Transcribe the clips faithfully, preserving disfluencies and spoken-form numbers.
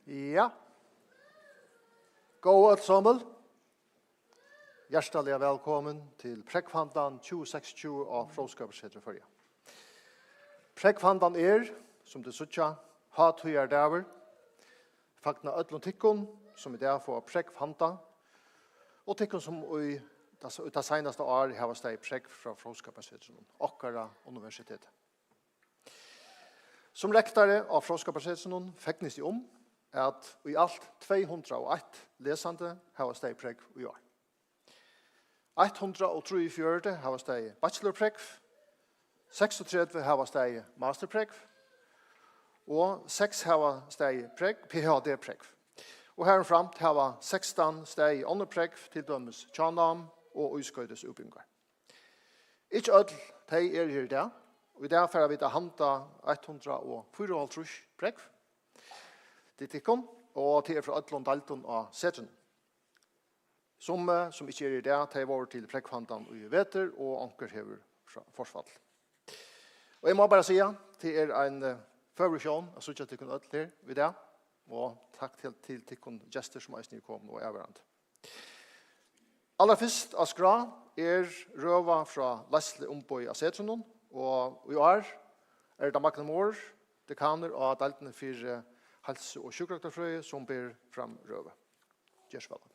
Ja. Góðu øll somul. Hjartaliga vælkomin til Prógvhandan tjúgu seksogtjúgu á Fróðskaparsetri Føroya. Prógvhandan er, sum tit síggja, hátíðardagur. Fagna øllum tykkum, sum í dag fáa prógv handa, og tykkum, sum í tað, í tað seinasta ár hava staðið prógv frá Fróðskaparsetrinum, okkara universiteti. Sum rektori á Fróðskaparsetrinum fegnist eg um, at í alt tvey hundrað og eitt lesandi hava staðið prógv í ár. Eitt hundrað og trýogfjøruti hava staðið bachelorprógv, seksogtretivu hava staðið masterprógv og seks hava staðið prógv, P H D-prógv. Og harumframt hava sekstan staðið onnur prógv, til dømis hjánám og ískoytisútbúgvingar. Ikki øll tey eru her í dag, og í dag fara vit at handa eitt hundrað og fýraoghálvtrýss prógv til tykkum, og tað er frá øllum deildum á setrinum. Summi, sum ikki eru í dag, tey vóru til prógvhandan í vetur, og onkur hevur frá-, forfall. Og eg má bara siga, tað er ein, eh, føgur sjón at síggja tykkum øll her í dag, og takk til, til tykkum gestir, sum eisini eru komin, og avvarðandi. Allarfyrst á skrá er røða frá leiðsluumboði á setrinum, og í ár er tað Magni Mohr, dekanur á deildini fyri heilsu- og sjúkrarøktarfrøði, sum ber fram røðu. Ger so væl.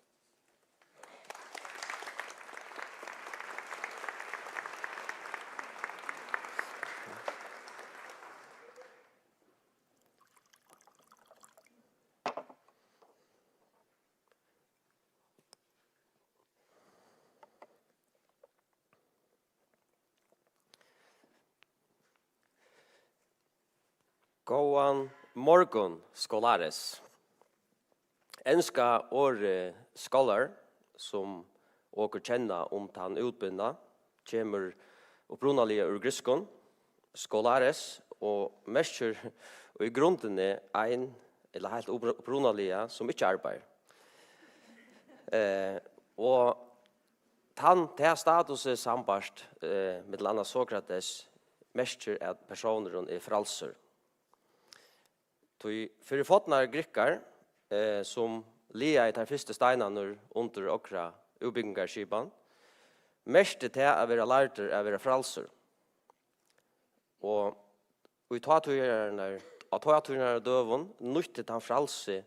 Góðan morgun, scolares. Enska orðið scholar, sum okur kenna um tann útbidna, kemur upprunaliga úr grikskum, scholares, og merkir í grundini ein, ella heilt uppru-, upprunaliga, sum ikki arbeiðir. Eh, og tann, tað statusið sambært, eh, millum annað Sokrates, merkir, at persónurin er frælsur. Tí fyri fornar grikkar, eh, sum lagaðu teir fyrstu steinarnar undir okra útbúgvingarskipan, merkti tað at vera lærdur at vera frælsur. Og í tátíðarnar, á tátíðarnar døgum nýtti tann frælsi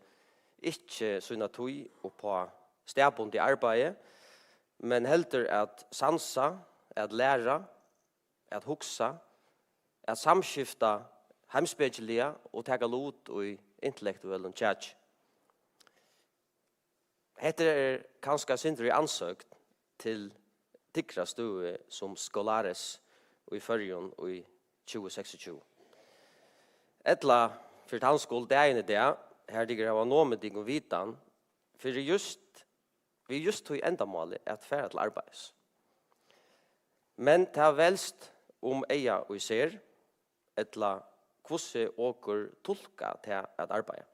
ikki sína tíð upp á staðbundið arbeiði, men heldur at sansa, at læra, at hugsa, at samskifta heimspekiliga og taka lut í intellektuellum kjaki. Hetta er kanska eitt sindur í andsøgn til tykkara støðu sum scolares í Føroyum í tjúgu seksogtjúgu. Ella, fyri tann skuld, dagin í dag, har tykur hava nomið tykum vitan, fyri júst, við júst tí endamáli at fara til arbeiðis. Men tað velst um eyga í sær, ella hvussu okur tulka tað at arbeiða.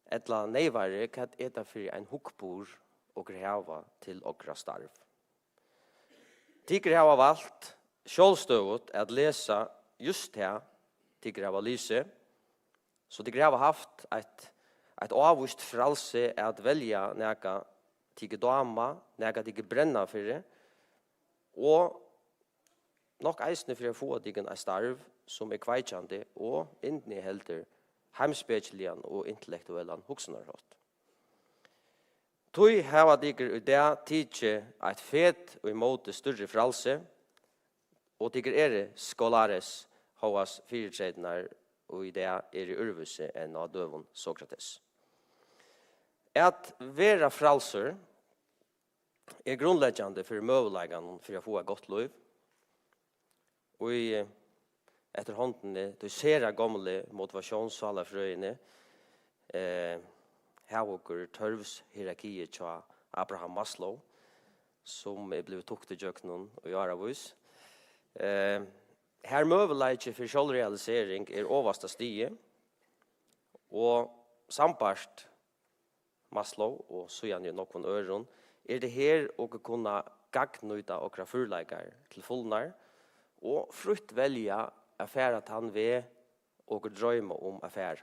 Ella neyvari, hvat er tað fyri ein hugburð, okur hava til okra starv? Tykur hava valt sjálvstøðugt at lesa júst tað, tykur hava lisið, so tykur hava havt eitt, eitt ávíst frælsi at velja nakað, tykur dáma, nakað, tykur brenna fyri, og nokk eisini fyri at fáa tykkum eitt starv, sum er kveikjandi og inniheldur heimspekiligan og intellektuellan hugsanarhátt. Tí hava tykur í dag tikið eitt fet í móti størri frælsi, og tykur eru scolares, hóast fyritreytirnar í dag eru øðrvísi enn á døgum Sokrates. At vera frælsur er grundleggjandi fyri møguleikanum fyri at fáa eitt gott lív. Í, eh, eftir hondini, tí sera gomlu motivatiónssálarfrøðini, eh, hava okur tørvshierarkiið hjá Abraham Maslow, sum er blivið tugt ígjøgnum í áravís. Eh, har møguleiki fyri sjálvrealisering er ovasta stigi, og sambært Maslow og síðani nógvum øðrum, er tað her, okur kunna gagnnýta okra førleikar til fulnar og frítt velja at fara tann veg, okur droyma um at fara.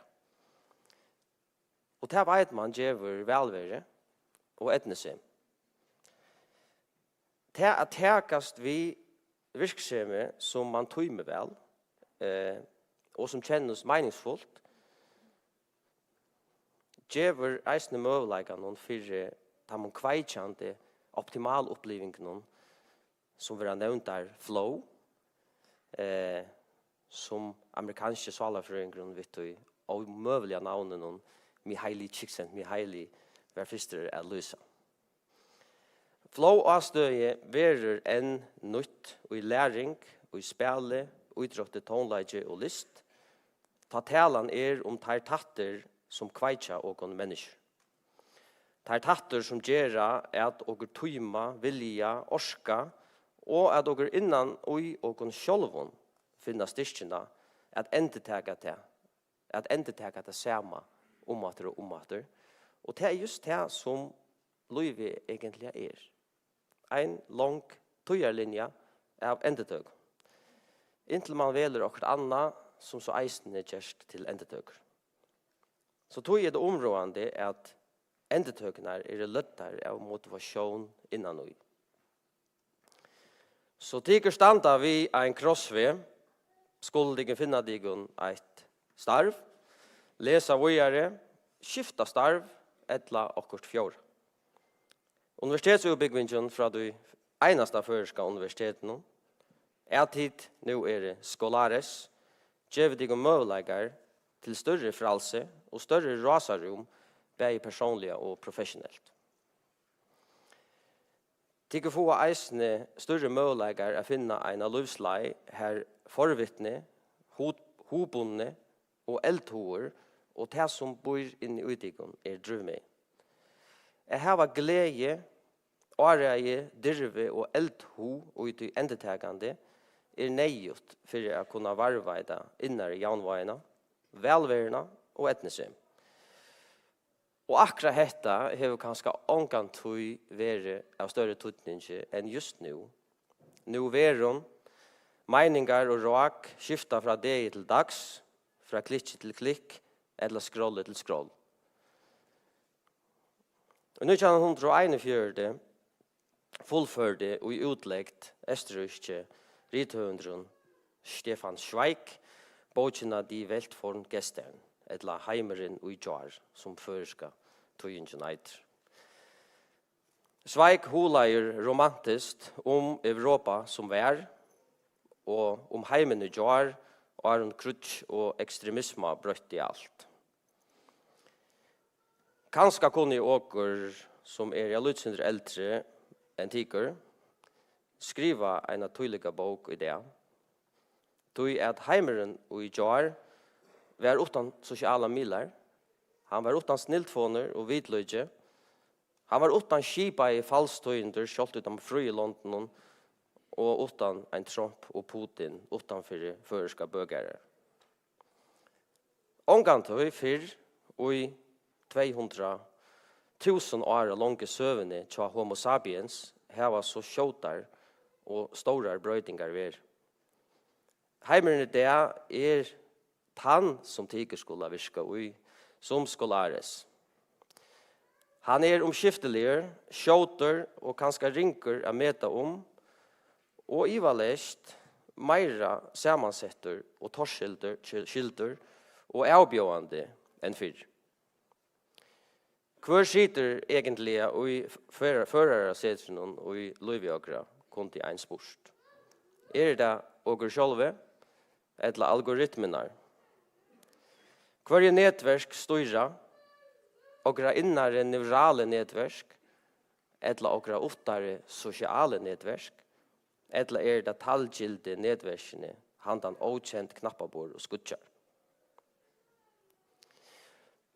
Og tað veit mann gevur vælveru og eydnusemin. Tað at takast við virksemi, sum mann tímir væl, eh, og sum kennist meiningsfult, gevur eisini møguleikanum fyri teimum kveikjandi optimalupplivingunum, sum verða nevndar flow, eh, sum amerikanski sálarfrøðingurin við tí ómøguliga navninum Mihaly Csikszentmihalyi var fyrstur at lýsa. Flow-ástøði verður enn nýtt í læring, í spæli, ítrótti, tónleiki og list, tá talan er um teir tættir, sum kveikja okkum menniskjur. Teir tættir, sum gera, at okur tíma, vilja, orka, og at okur innan í okkum sjálvum finna styrkina at endurtaka tað, at endurtaka tað sama umaftur og umaftur. Og tað er júst tað, sum lívið eigentliga er. Ein long tíðarlinja av endurtøkum. Inntil mann velur okkurt annað, sum so eisini gerst til endurtøkur. So tí er tað umráðandi, at endurtøkurnar eru løddar av motivatión innan í. So tykur standa við ein krossveg, skulu tykur finna tykum eitt starv, lesa víðari, skifta starv ella okkurt fjórða. Universitetsútbúgvingin frá tí einasta føroyska universitetinum, at tit nú eru scolares, gevur tykum møguleikar til størri frælsi og størri rásarúm, bæði persónliga og professionelt. Tykur fáa eisini størri møguleikar at finna eina lívsleið, har forvitni, hug-, hugbundni og eldhugur og tað, sum býr inni í tykum, er drívmegin. At hava gleði, áræði, dirvi og eldhug í tí endurtakandi er neyðugt fyri at kunna varðveita innaru javnvágina, vælveruna og eydnusemin. Og akkurát hetta hevur kanska ongantíð verið av størri týdningi enn júst nú. Nú verðin, meiningar og rák skifta frá degi til dags, frá klikki til klikk, ella skrolli til skroll. Í nítjan hundrað og einogfjøruti fullførdi í útlegd eysturríski rithøvundurin Stefan Zweig bókina Die Welt von gestern, ella Heimurin í gjár, sum føroyska týðingin eitur. Zweig hugleiðir romantiskt um Europa sum var, og um heimin í gjár, áðrenn kríggj og ekstremisma broytti alt. Kanska kunnu okur, sum eru eitt lítið sindur eldri enn tykur, skriva eina tílíka bók í dag, tí at heimurin í gjár var uttan sosialar miðlar, hann var uttan snildfonir og vitlíki, hann var uttan skipaði falstíðindir, sjálvt í teimum fríu londunum, og uttan ein Trump og Putin uttan fyri føroyskar bøkarar. Ongantíð fyrr í tvey hundrað túsund ára longu søguni hjá Homo sapiens hava so skjótar og stórar broytingar verið. Heimurin í dag er tann, sum tykur skula virka í sum scolares. Hann er umskiftiligur, skjótur og kanska ringur at meta um, og ivaleyst meira samansettur og torskildur, skildur og avbjóðandi enn fyrr. Hvør situr eigentliga í føra-, førarasetrinum í lívi okra, kundi ein spurt. Eru tað okur sjálvi, ella algoritmirnar? Hvørji netverk stýra? Okra innari neurali netverk, ella okra uttari sosiali netverk, ella eru tað talgildu netverkini, handan ókend knappaborð og skíggjar?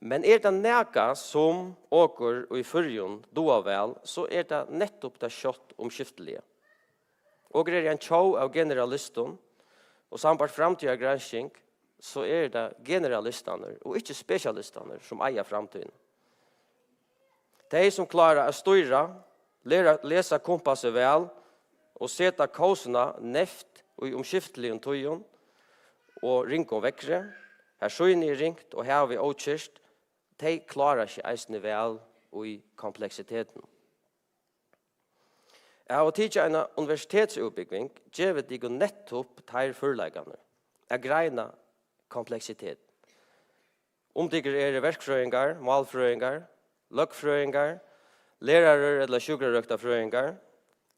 Men er tað nakað, sum okur í Føroyum duga væl, so er tað nettupp tað skjótt umskiftiliga. Okur eru ein tjóð av generalistum, og sambært framtíðargransking, so eru tað generalistarnir og ikki spesialistarnir, sum eiga framtíðina. Tey, sum klára at stýra, læra, lesa kumpassið væl og seta kósina neyvt í umskiftiligum tíðum og ringum veðri, har sýnið er ringt og havið ókyrrt, tey klára seg eisini væl í kompleksitetinum. At hava tikið eina universitetsútbúgving gevur tykkum nettupp teir førleikarnar at greina kompleksitet. Um tykur eru verkfrøðingar, málfrøðingar, løgfrøðingar, lærarar ella sjúkrarøktarfrøðingar,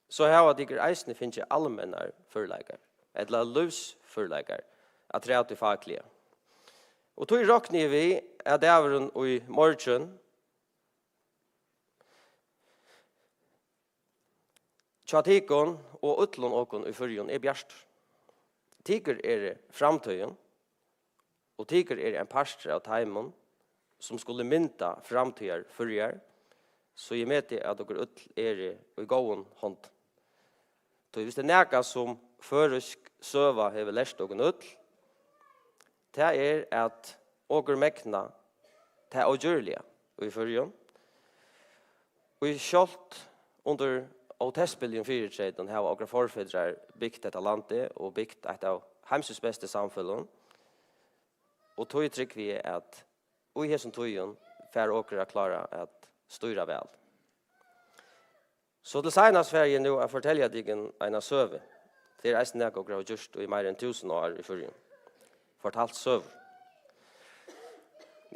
so hava tykur eisini fingið almennar førleikar, ella lívsførleikar, afturat í fakliga. Og tí rokni eg við, at dagurin í morgin hjá tykum og øllum okkum í Føroyum er bjartur. Tykur eru framtíðin, og tykur eru ein partur av teimum, sum skulu mynda framtíðar Føroyar, so eg meti, at okur øll eru í góðum hondum. Tí, viss tað er nakað, sum føroysk søga hevur lært okkum øll, tað er, at okur megna tað ógjørliga í Føroyum. Og sjálvt undir ótespiligum fyritreytum hava okra forfedrar bygt hetta landið og bygt eitt av heimsins bestu samfeløgum. Og tí trúgvi eg, at í hesum tíðum fara okur at klára at stýra væl. So til seinast fari eg nú at fortelja tykkum eina søgu. Tað er eisini nakað, okur hava gjørt í meira enn túsund ár í Føroyum. Fortalt søgur.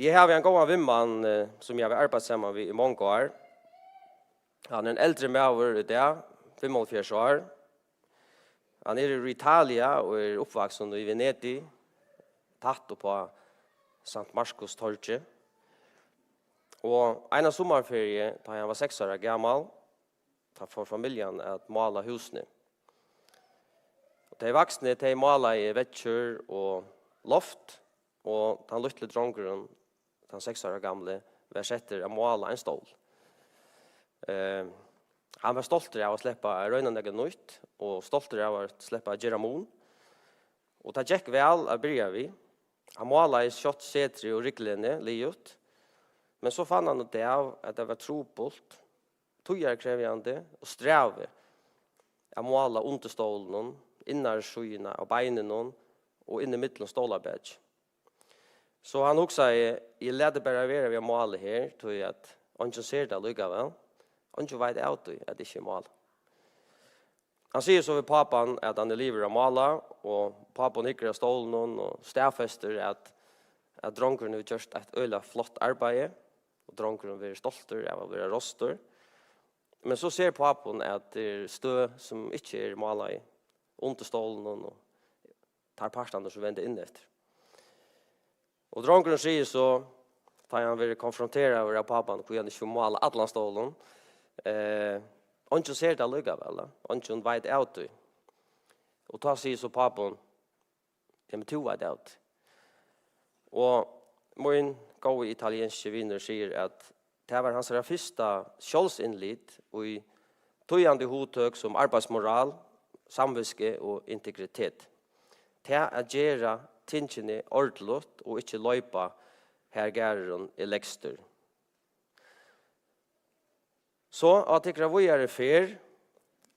Eg havi ein góðan vinmann, eh, sum eg havi arbeitt saman við í mong ár. Hann er ein eldri maður í dag, fimmoghálvfjerðs ár. Hann er úr Italia og er uppvaksin í Venedig, tætt uppá Sankt Markus torgið. Og eina summarferiu, tá hann var seks ára gamal, tá fór familjan at mála húsini. Og tey vaksnu, tey málaðu veggir og loft, og tann lítli drongurin, tann seks ára gamli, var settur at mála ein stól. Eh, hann var stoltur av at sleppa at royna nakað nýtt, og stoltur av at sleppa at gera mun. Og tað gekk væl at byrja við. Hann málaði skjótt setrið og rygglenið liðugt, men so fann hann út av, at tað var trupult, tíðarkrevjandi og strævið at mála undir stólinum, innaru síðuna av beininum og inn ímillum stólabakið. So hann hugsaði: "Eg lati bara vera við at mála her, tí at eingin sær tað allíkavæl. Eingin veit av tí, at ikki er málað." Hann sigur so við pápan, at hann er liðugur at mála, og pápin hyggur at stólinum og staðfestir, at, at drongurin hevur gjørt eitt øgiliga flott arbeiði, og drongurin verður stoltur av at vera rostur. Men so sær pápin, at tað er støð, sum ikki er málað undir stólinum, og teir partarnir, sum venda inn eftir. Og drongurin sigur so, tá hann verður konfronteraður av pápan, hví hann ikki vil mála allan stólin, eh, "Eingin sær tað allíkavæl, eh? Eingin veit av tí." Og tá sigur so pápin: "Ja, men tú veit av tí." Og mín góði italienski vinur sigur, at tað var hansara fyrsta sjálvsinnlit í týðandi hugtøk sum arbeiðsmoral, samvitsku og integritet. Tað at gera tingini ordiligt og ikki loypa, har garðurin er legstur. So á tykkara víðari ferð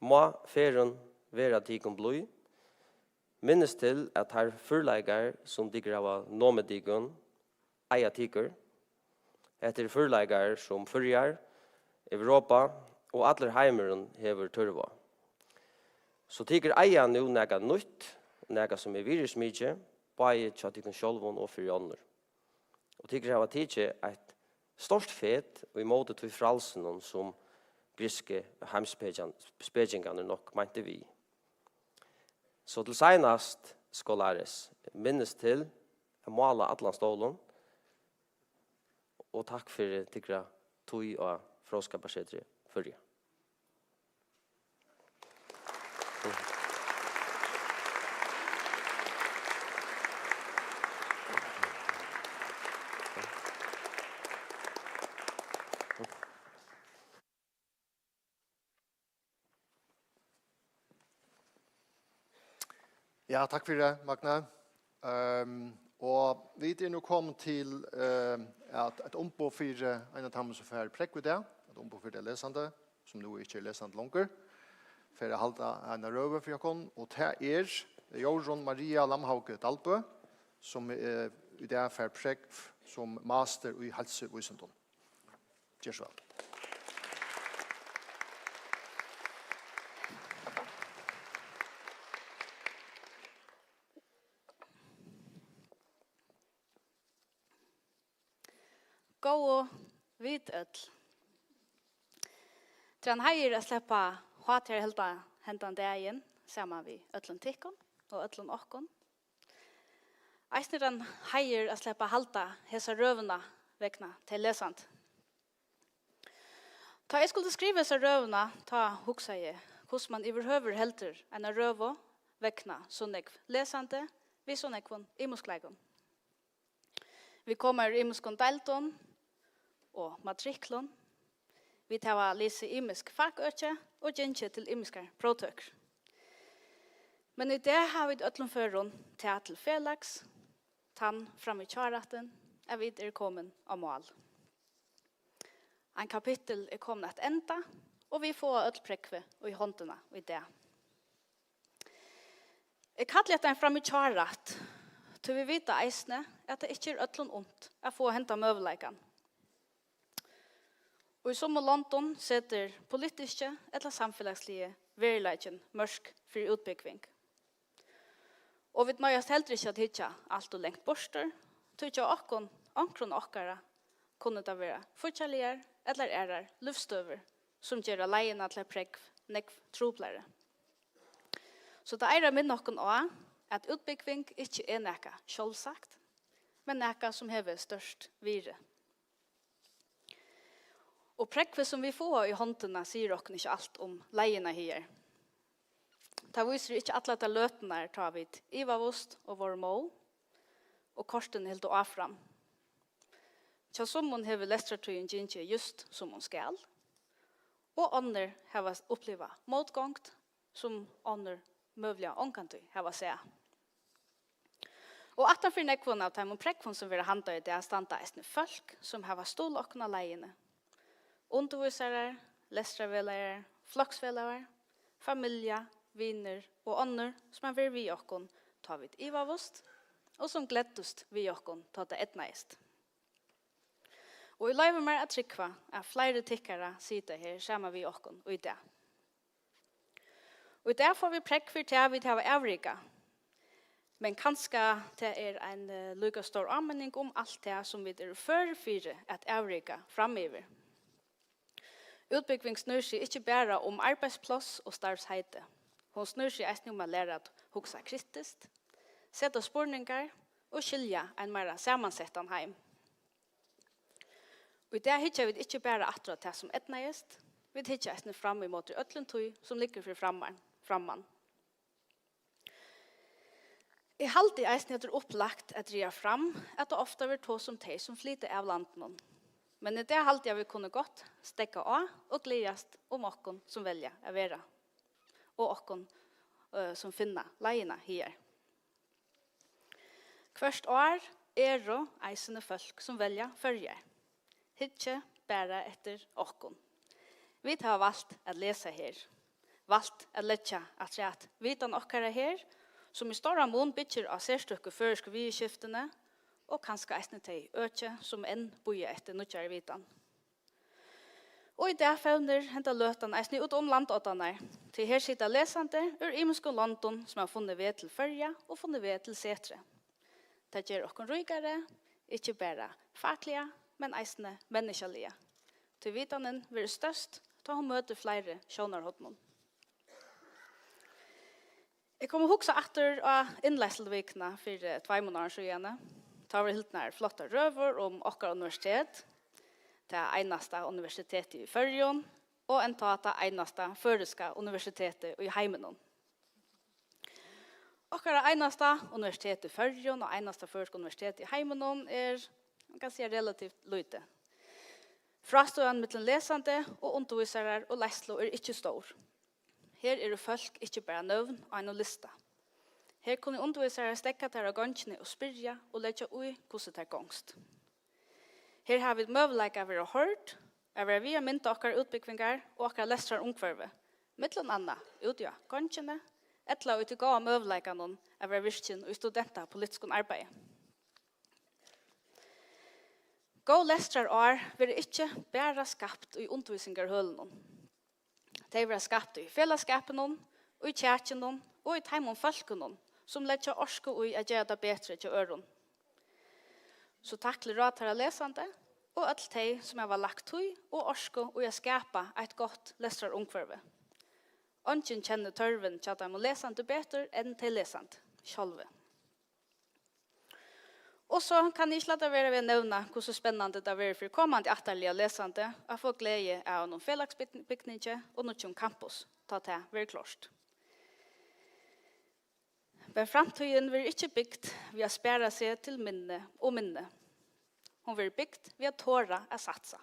má ferðin vera tykum blíð. Minnist til, at teir førleikar, sum tykur hava nomið tykum, eiga tykur. Hetta eru førleikar, sum Føroyar, Europa og allur heimurin hevur tørv á. So tykur eiga nú nakað nýtt, nakað, sum er virðismikið, bæði hjá tykum sjálvum og fyri onnur. Og tykur hava tikið eitt stórt fet í móti tí frælsinum, sum griksku heimspekingarnir nokk meintu við. So til seinast, skolaris, minnist til at mála allan stólin, og takk fyri tykkara tíð á Fróðskaparsetri Føroya. Ja, takk fyri tað, Magni. Ehm, og vit eru nú komin til, eh, at eitt umboð fyri ein av teimum, sum fær prógv í dag, eitt umboð fyri tey lesandi, sum nú ikki er lesandi longur, fer at halda eina røðu fyri okkum, og tað er Jórunn Maria Lamhauge Dalbø, sum, eh, í dag fær prógv sum master í heilsuvísindum. Ger so væl. Góðu vit øll. Tað er ein heiður at sleppa hátíðarhalda hendan dagin saman við øllum tykkum og øllum okkum. Eisini er ein heiður at sleppa halda hesa røðuna vegna tey lesandi. Tá eg skuldi skriva hesa røðuna, tá hugsaði eg, hvussu mann yvirhøvur heldur eina røðu vegna so nógv lesandi við so nógvum ymiskleikum. Vit koma úr ymiskum deildum og matriklum. Vit hava lisið ymisk fakøki og gingið til ymiskar próvtøkur. Men í dag hava vit øllum førum tað til felags, tann framíhjárættin, at vit eru komin á mál. Ein kapittul er komin at enda, og vit fáa øll prógvið í hondina í dag. Eg kalli hetta ein framíhjárætt, tí vit vita eisini, at tað ikki er øllum unt at fáa henda møguleikan. Og í summum londum setur politiski ella samfelagsligi veruleikin mørk fyri útbúgving. Og vit noyðast heldur ikki at hyggja alt ov langt burtur, tí hjá okkum, onkrum okkara, kunnu tað vera fíggjarligar ella aðrar lívsstøður, sum gera leiðina til eitt prógv nógv truplari. So tað eigur at minna okkum á, at útbúgving ikki er nakað sjálvsagt, men nakað, sum hevur stórt virði. Og prógvið, sum vit fáa í hondina, sigur okkum ikki alt um leiðina higar. Tað vísir ikki allar tær løturnar, tá vit ivaðust og vóru móð, og kortini hildu áfram. Hjá summum hevur lestrartíðin gingið júst, sum hon skal, og onnur hava upplivað mótgongd, sum onnur møguliga ongantíð hava sæð. Og aftan fyri nógvum av teimum prógvum, sum verða handað í dag, standa eisini fólk, sum hava stuðlað okkum á leiðini. Undirvísarar, lestrarvegleiðarar, floksvegleiðarar, familja, vinir og onnur, sum hava verið við okkum, tá vit ivaðust, og sum gleddust við okkum, tá tað eydnaðist. Og eg loyvi mær at trúgva, at fleiri tykkara sita her saman við okkum í dag. Og í dag fáa vit prógv fyri tað, vit hava avrikað. Men kanska tað er ein, eh, líka stór áminning um alt tað, sum vit eru før fyri at avrika framyvir. Útbúgving snýr seg ikki bara um arbeiðspláss og starvsheiti. Hon snýr seg eisini um at læra at hugsa kritiskt, seta spurningar og skilja ein meira samansettan heim. Og í dag hyggja vit ikki bara aftur á tað, sum eydnaðist, vit hyggja eisini fram ímóti øllum tí, sum liggur fyri framman, framman. Eg haldi eisini, at tað er upplagt at draga fram, at tað ofta verður tosað um tey, sum flyta av landinum. Men í dag haldi eg, at vit kunnu gott steðga á og gleðast um okkum, sum velja at vera, og okkum, øh, sum finna leiðina higar. Hvørt ár eru eisini fólk, sum velja Føroyar. Hyggið bara eftir okkum. Vit hava valt at lesa her, valt at leggja afturat vitan okkara her, sum í stóran mun byggir á serstøku føroysku viðurskiftini og kanska eisini tey øki, sum enn bíða eftir nýggjari vitan. Og í dag fevnir henda løtan eisini út um landoddarnar, tí her sita lesandi úr ymiskum londum, sum hava funnið veg til Føroya og funnið veg til setrið. Tað ger okkum ríkari, ikki bara fakliga, men eisini menniskjaliga, tí vitanin verður størst, tá hon møtir fleiri sjónarhornum. Eg kom at hugsa aftur á innleiðsluvikuna fyri tveimum árum síðani. Tá vóru hildnar flottar røður um okkara universitet, tað einasta universitetið í Føroyum og enntá tað einasta føroyska universitetið í heiminum. Okkara einasta universitet í Føroyum og einasta føroyska universitet í heiminum er, man kann siga, relativt lítið. Frástøðan millum lesandi og undirvísarar og leiðslu er ikki stór. Her eru fólk ikki bara nøvn á einum lista. Her kunnu undirvísarar steðga tær á gongini og spyrja og leggja í, hvussu tær gongst. Her hava vit møguleika at vera hoyrd, at vera við at mynda okkara útbúgvingar og okkara lestrarumhvørvi, millum annað úti á gongini ella í tí góða møguleikanum at vera virkin í studentapolitiskum arbeiði. Góð lestrarár verða ikki bara skapt í undirvísingarhølunum. Tey verða skapt í felagsskapinum, í kjakinum og í teimum fólkunum, sum leggja orku í at gera tað betri hjá øðrum. So takk til Ráðharra Lesandi og øll tey, sum hava lagt tíð og orku í at skapa eitt gott lestrarumhvørvi. Eingin kennir tørvin hjá teimum lesandi betur enn tey lesandi sjálvi. Og so kann eg ikki lata vera við at nevna, hvussu spennandi tað verður fyri komandi ættarlið av lesandi at fáa gleði av einum felagsbygningi og nýggjum campus, tá tað verður klárt. Men framtíðin verður ikki bygd við at spara seg til minni og minni. Hon verður bygd við at tora at satsa.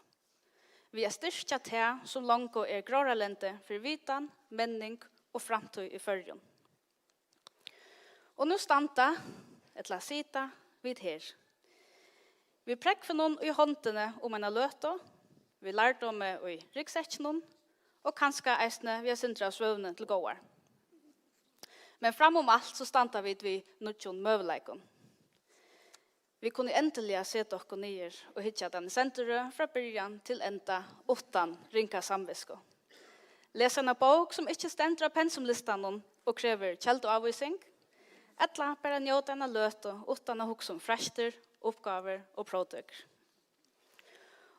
Við at styrkja tað, sum longu er gróðrarlendi fyri vitan, menning og framtíð í Føroyum. Og nú standa, ella sita, vit her. Við prógvinum í hondini um eina løtu, við lærdómi í ryggsekkinum og kanska eisini við eitt sindur av svøvni til góðar. Men fram um alt so standa vit við nýggjum møguleikum. Vit kunnu endiliga seta okkum niður og hyggja at eini sendirøð frá byrjan til enda uttan ringa samvitsku. Lesa eina bók, sum ikki stendur á pensumlistanum og krevur kelduávísing, ella bara njóta eina løtu uttan at hugsa um freistir, uppgávur og próvtøkur.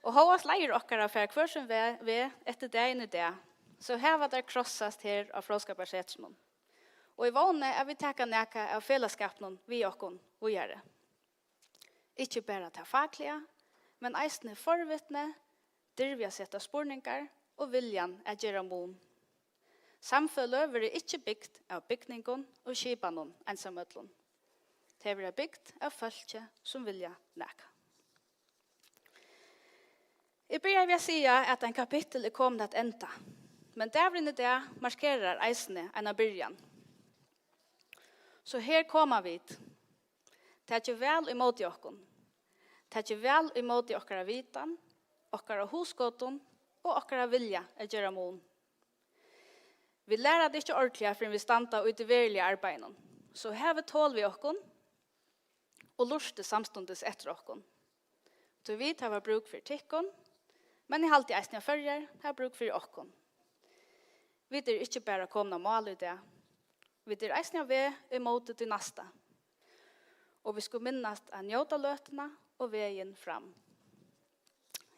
Og hóast leiðir okkara fara hvør sín ve-, veg eftir dagin í dag, so hava tær krossast her á Fróðskaparsetrinum. Og eg vóni, at vit taka nakað av felagsskapinum við okkum víðari. Ikki bara tað fakliga, men eisini forvitni, dirvi at seta spurningar og viljan at gera mun. Samfeløg verða ikki bygd av bygningum og skipanum einsamøllum. Tey verða bygd av fólki, sum vilja nakað. Eg byrjaði við at siga, at ein kapittul er komin at enda, men dagurin í dag markerar eisini eina byrjan. So her koma vit. Takið væl ímóti okkum. Takið væl ímóti okkara vitan, okkara hugskotum og okkara vilja at gera mun. Vit læra tað ikki ordiliga, fyrr enn vit standa í tí veruliga arbeiðinum. So havið tol við okkum og lurtið samstundis eftir okkum. Tí vit hava brúk fyri tykkum, men eg haldi eisini, at Føroyar hava brúk fyri okkum. Vit eru ikki bara komin á mál í dag. Vit eru eisini á veg ímóti tí næsta. Og vit skulu minnast at njóta løtuna og vegin fram.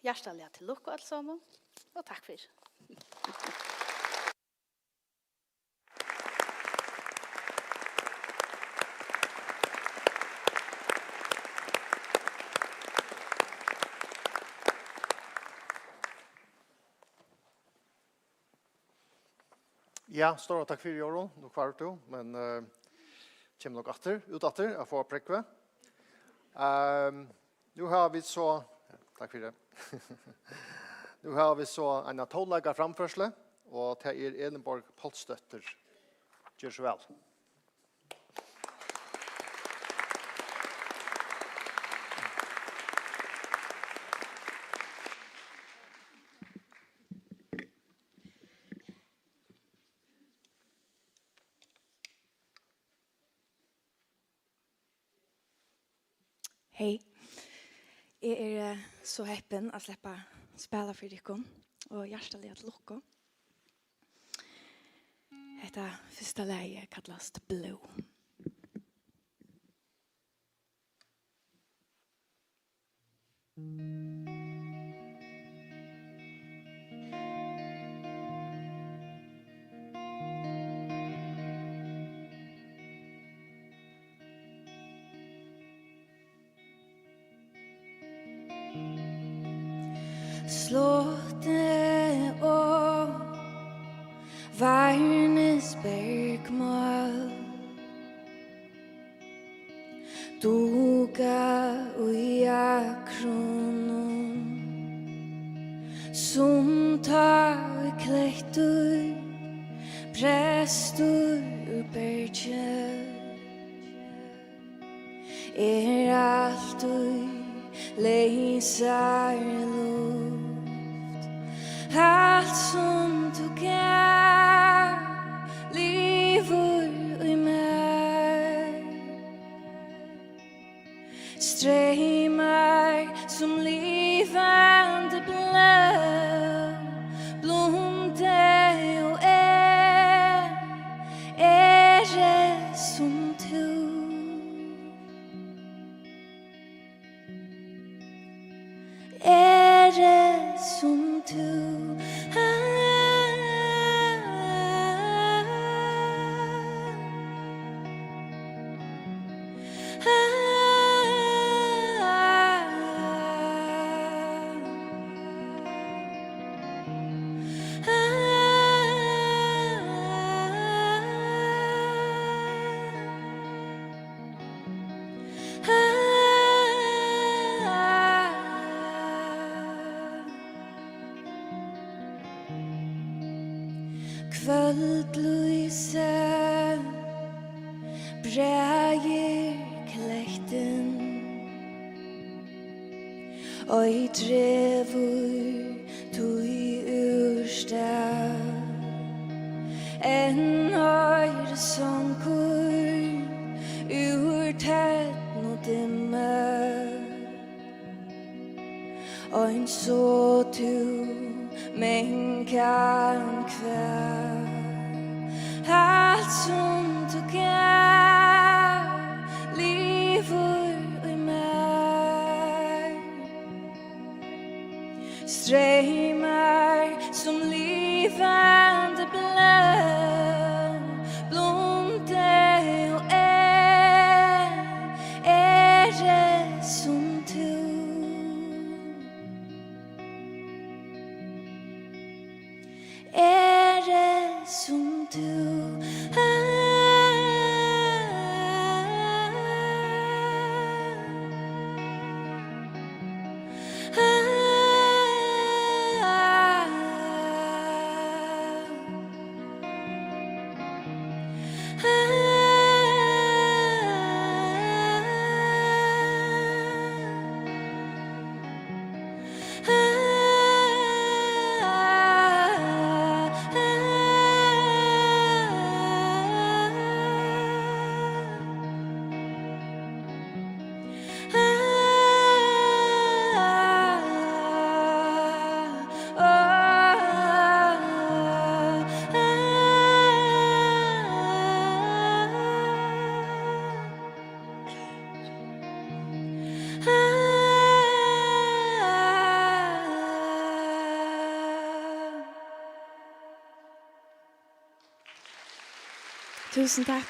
Hjartaliga til lukku, øll somul, og takk fyri. Ja, stóra takk fyri, Jórunn. Nú hvarv tú, men, eh, kemur nokk aftur, út aftur, at fáa prógvið. Ehm, nú hava vit so, takk fyri. Nú hava vit so eina tónleikaframførslu, og tað er Elinborg Pálsdóttir. Ger so væl. Hey. Eg eri, eh, so heppin at sleppa spæla fyri tykkum, og hjartaliga til lukku. Hetta fyrsta lagið kallast Blue. Slottið og Varnis bergmál duga í akrunum, sum tá ið klettur brestur úr bergi. Er altíð leysari luft. Alt sum tú gavst livir í mær. Streymar sum Kvøldlýsið bræðir klettin, ei dregur tí úr stað. Enn hoyrist songur úr ternudimmu, eins og tú mangan kvað. Alt sum tú gavst, livir í mær. Streymar sum livandi blóð, blundi og eg eri sum tú. Eri sum tú. Túsund takk.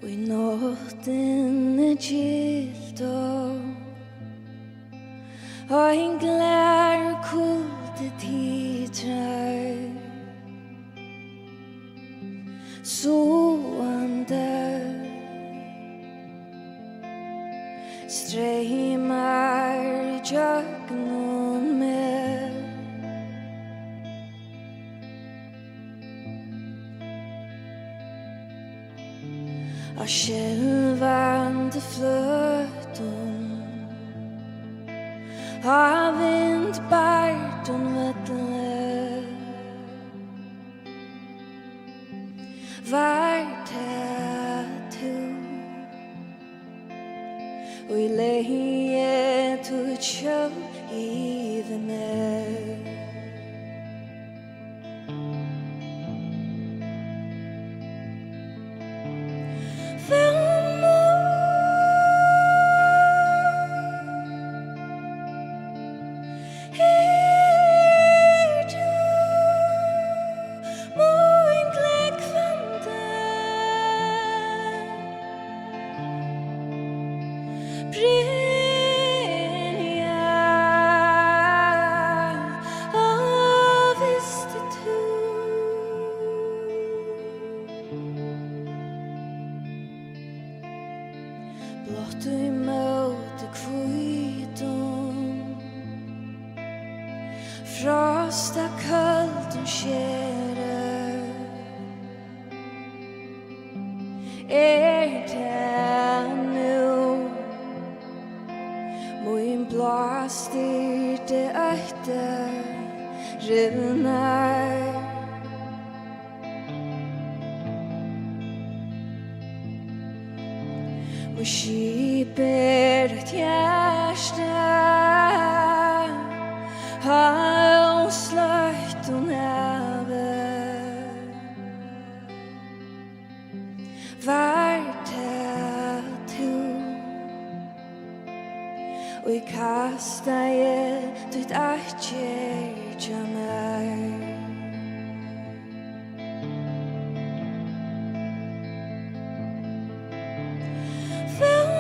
Í náttini giltu ein glær kuldi titrar, sáandi streymar gjøgnum meg. Á skelvandi fløtum, á vindbeitum vølli, var tað tú, ið legði títt skjól yvir meg. Ert tú mín glógvandi brynja, og visti tú, blátt ímóti hvítum, frostakøldum skera, er tað nú mín blástýrdi ótti rivnar. Mítt skip er eitt hjarta á ósléttum havi. Var tað tú, ið kastaði títt akkergja mær? Fann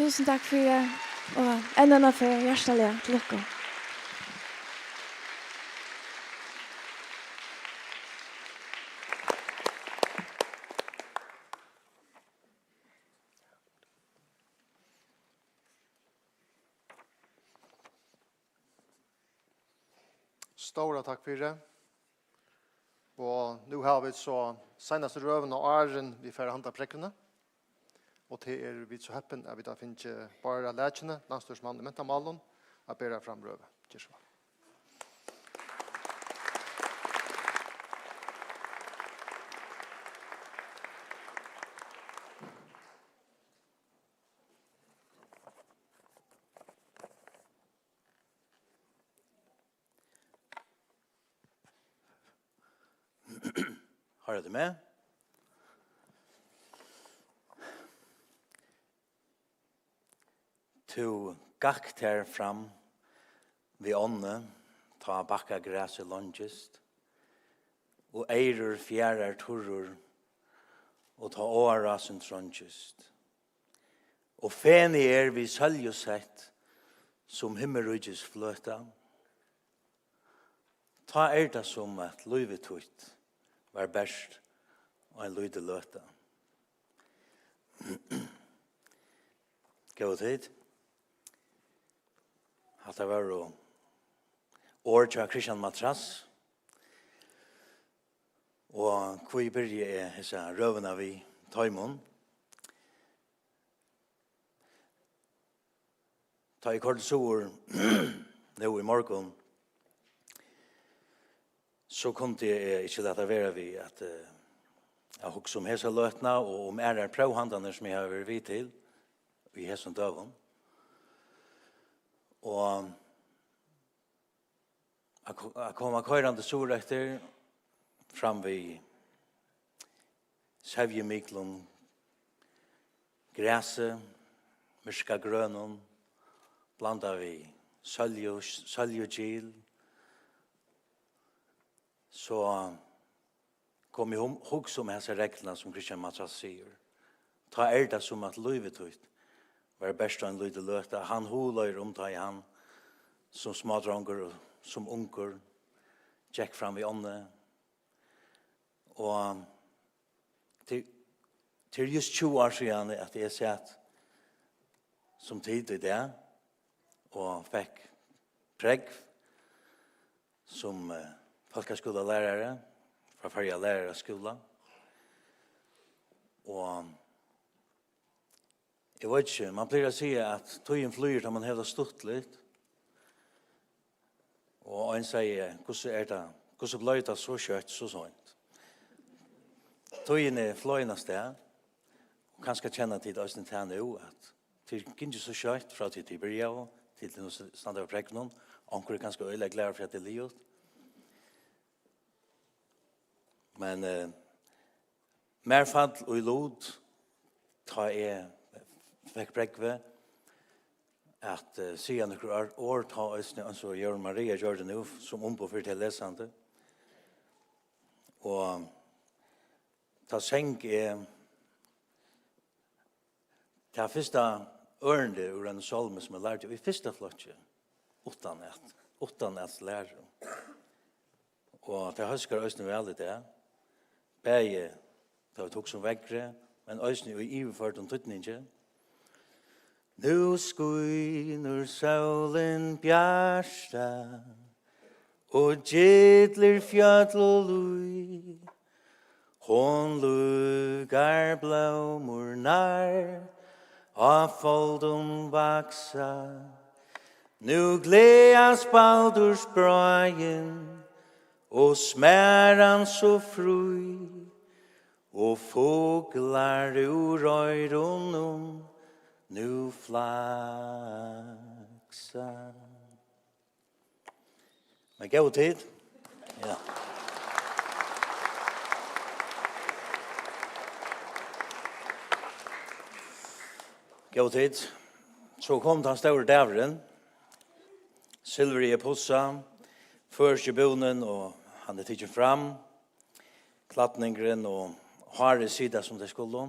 Túsund takk fyri, og enn eina ferð hjartaliga til lukku. Stóra takk fyri. Og nú hava vit so seinastu røðuna, áðrenn vit fara at handa prógvini. Og tað er vit so heppin, at vit hava fingið Bárð Lækjene, landsstýrismann í mentamálum, at bera fram røðu. Ger so væl. Hoyra tit meg? Tú gakk tær fram við ánni, tá bakkagrasið leingist, og eyrur fjarar turrur, og tá áarrásin treingist. Og fenið er við sóljusett sum himmiríkis fløta. Tá er tað sum, at lívið títt var bert ein lítil løta. Góðu tit. Hatta vóru orð hjá Christian Matras. Og hví byrji eg hesa røðuna við teimum? Tá eg koyrdi suður nú í morgun, so kundi eg ikki lata vera við at, eh, at hugsa um hesa løtuna og um aðrar próvhandanir, sum eg havi verið við til í hesum døgum. Og at ko-, at koma koyrandi suðureftir, fram við sevjumiklum grasi, myrkagrønum, blandað við sólju-, sóljugil, so kom eg hum-, hugsa um hasa regluna, sum Christian Matras sigur. Tá er tað sum, at lívið títt var bert ein lítil løta. Hann hugleiðir um, tá ið hann sum smádrongur og sum ungur gekk fram við ánni. Og til, til júst tjúgu ár síðani, at eg sat sum tit í dag og fekk prógv sum, eh, fólkaskúlalærari frá Føroya Læraraskúla. Og eg veit ikki, man plagar at siga, at tíðin flýgur, tá man hevur tað stuttligt. Og ein segði: "Hvussu er tað? Hvussu bleiv tað so skjótt, so seint?" Tíðin er flogin av stað, og kanska kenna tit eisini tað nú, at tað er gingið so skjótt frá tí tit byrjaðu, til tit nú s-, standa við prógvunum. Onkur er kanska øgiliga glaður fyri, at tað er liðugt. Men, eh, mær fall í lut, tá eg fekk prógvið, at, eh, siga nøkur ør-, orð, tá eisini, eins og Jórunn Maria gjørdi nú, sum umboð fyri tey lesandi. Og tá sang eg tað fyrsta ørindið úr einum sálmi, sum eg lærdi í fyrsta flokki, uttan at, uttan at læra. Og tað hóskar eisini væl í dag. Bæði tá vit hugsa um veðrið, men eisini í yvirførdum týdningi. Nú skínur sólin bjarta og gyllir fjøll og lý. Hon líkar blómurnar á foldum vaksa. Nú gleðast Baldurs bráðin og smaran so frí, og fuglar úr oyrunum nú flaksa. Men góðu tit. Ja. Góðu tit. So kom tann stóri dagurin. Silvurið er pussað, føroyski búnin, og hann er tikin fram. Klædningurin og hárið sita sum tey skulu.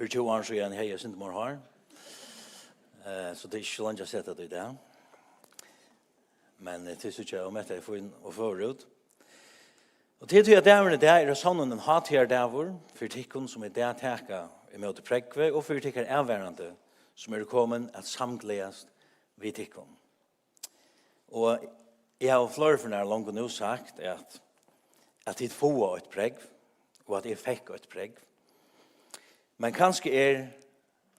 Fyri tjúgu árum síðan hevði eg eitt sindur meira hár. Eh, so tað er ikki so langt at seta tað í dag. Men, eh, tað síggja ómetaliga fín og føgur út. Og til tí at dagurin í dag er í sannum ein hátíðardagur fyri tykkum, sum í dag taka ímóti prógvi, og fyri tykkara avvarðandi, sum eru komin at samgleðast við tykkum. Og eg havi fleiri ferðir longu nú sagt, at, at tit fáa eitt prógv, og at eg fekk eitt prógv. Men kanska er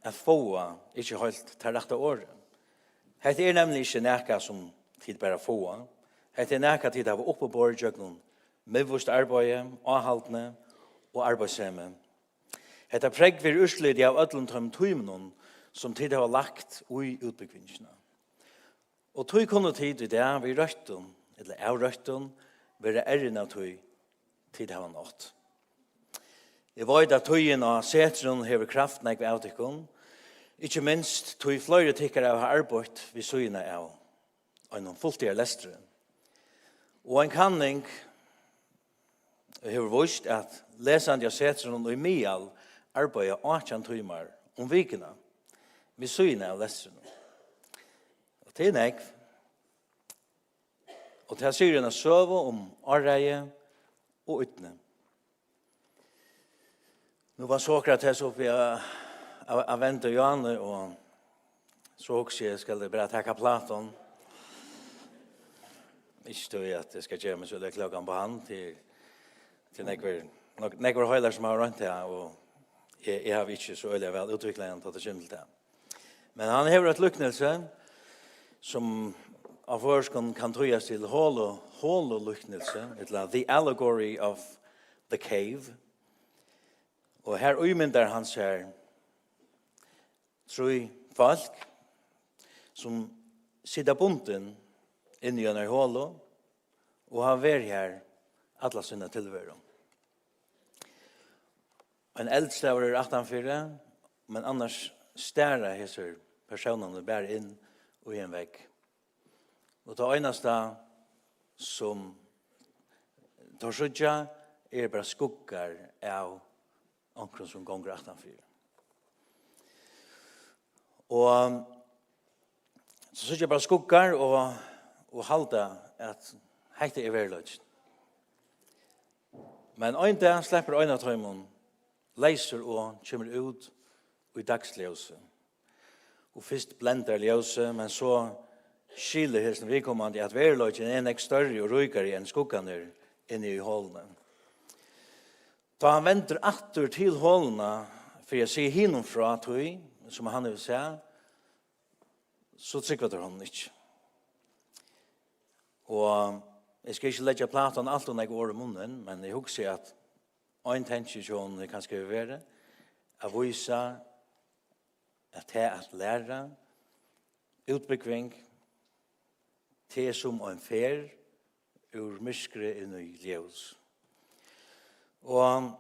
at fáa ikki heilt tað rætta orðið. Hetta er nemliga ikki nakað, sum tit bara fáa. Hetta er nakað, tit hava uppiborið gjøgnum miðvíst arbeiði, áhaldni og arbeiðssemi. Hetta prógv er úrslitið av øllum teimum tímunum, sum tit hava lagt í útbúgvingina. Og tí kunnu tit í dag við røttum, ella av røttum, vera errin av tí, tit hava nátt. Eg veit, at tíðin á Setrinum hevur kravt nógv av tykkum, ikki minst tí fleiri tykkara hava arbeitt við síðuna av einum fulltíðar lestri. Og ein kanning hevur víst, at lesandi á Setrinum í miðal arbeiða átjan tímar um vikuna við síðuna av lestrinum. Og tað er nógv. Og tað sigur eina søgu um áræði og ídni. Nú var Sokrates uppi á, á, á venda hjørni, og so hugsi eg, skal eg bara taka Platon? Ikki tí at eg skal gera meg so øgiliga klókan upp á hann, tí, tí nógvir, nógv-, nógvir heilar sum hava roynt tað, og eg, eg havi ikki so øgiliga væl útviklað hann, tá tað kemur til tað. Men hann hevur eitt líknilsi, sum á føroyskum kann týðast til holu, holulíknilsi, ella The Allegory of the Cave. Og her ímyndar hann sær trý fólk, sum sita bundin inni í einari holu og hava verið har alla sína tilveru. Ein eldstaður er aftanfyri, men annars stara hesir persónarnir bara inn í ein vegg. Og tað einasta, sum teir síggja, er bara skuggar av onkrum, sum gongur aftanfyri. Og so síggja bara skuggar og, og halda, at hetta er veruleikin. Men ein dag sleppur ein av teimum leysur og kemur út í dagsljósið. Og fyrst blendar ljósið, men so skilur hesin viðkomandi, at veruleikin er nógv størri og ríkari enn skuggarnir inni í holuni. Tá hann vendir aftur til holuna fyri at siga hinum frá tí, sum hann hevur sæð, so trúgva teir honum ikki. Og eg skal ikki leggja Platon alt ov nógv orð í munnin, men eg hugsi, at ein tanki hjá honum kanska hevur verið at vísa, at tað at læra, útbúgving, tað er sum ein ferð úr myrkri inn í ljós. Og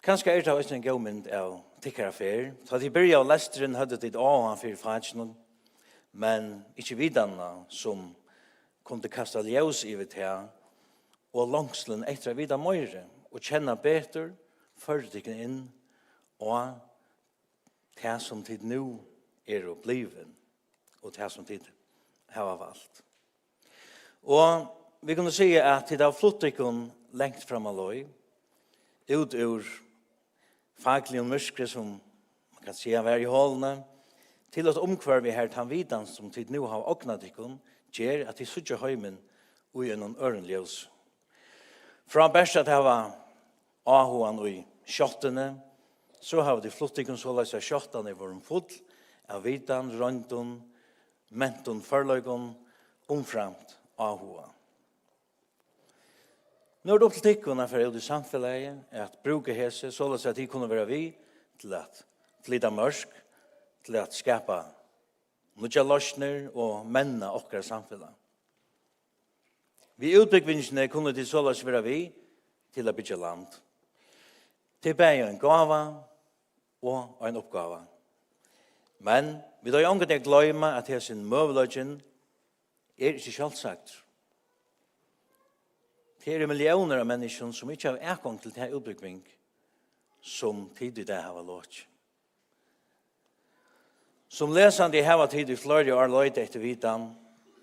kanska er tað eisini ein góð mynd av tykkara ferð. Tá tit byrjaðu lesturin, høvdu tit áhuga fyri fakinum, men ikki vitanina, sum kundi kasta ljós yvir tað, og longslin eftir at vita meira og kenna betur, førdi tykkum inn á tað, sum tit nú eru blivin, og tað, sum tit hava valt. Og vit kunnu siga, at tit hava flutt tykkum langt fram á leið, út úr fakligum myrkri, sum man kann siga var í holuni, til eitt umhvørvi, har tann vitan, sum tit nú hava ognað tykkum, ger, at tit síggja heimin í einum øðrum ljósi. Frá bert at hava áhugan í skjáttuni, so hava tit flutt tykkum soleiðis, at skjáttarnir vóru full av vitan, royndum, mentum, førleikum, umframt áhuga. Nú er tað upp til tykkum at fara út í samfelagið, at brúka hesi, soleiðis at tit kunnu vera við til at flyta mørk, til at skapa nýggjar loysnir og menna okkara samfelag. Við útbúgvingini kunnu tit soleiðis vera við til at byggja land. Tað er bæði ein gáva og ein uppgáva. Men vit eiga ongantíð at gloyma, at hesin møguleikin er ikki sjálvsagdur. Tað eru milliónir av menniskjum, sum ikki hava atgongd til ta útbúgving, sum tit í dag hava lokið. Sum lesandi hava tit í fleiri ár leitað eftir vitan,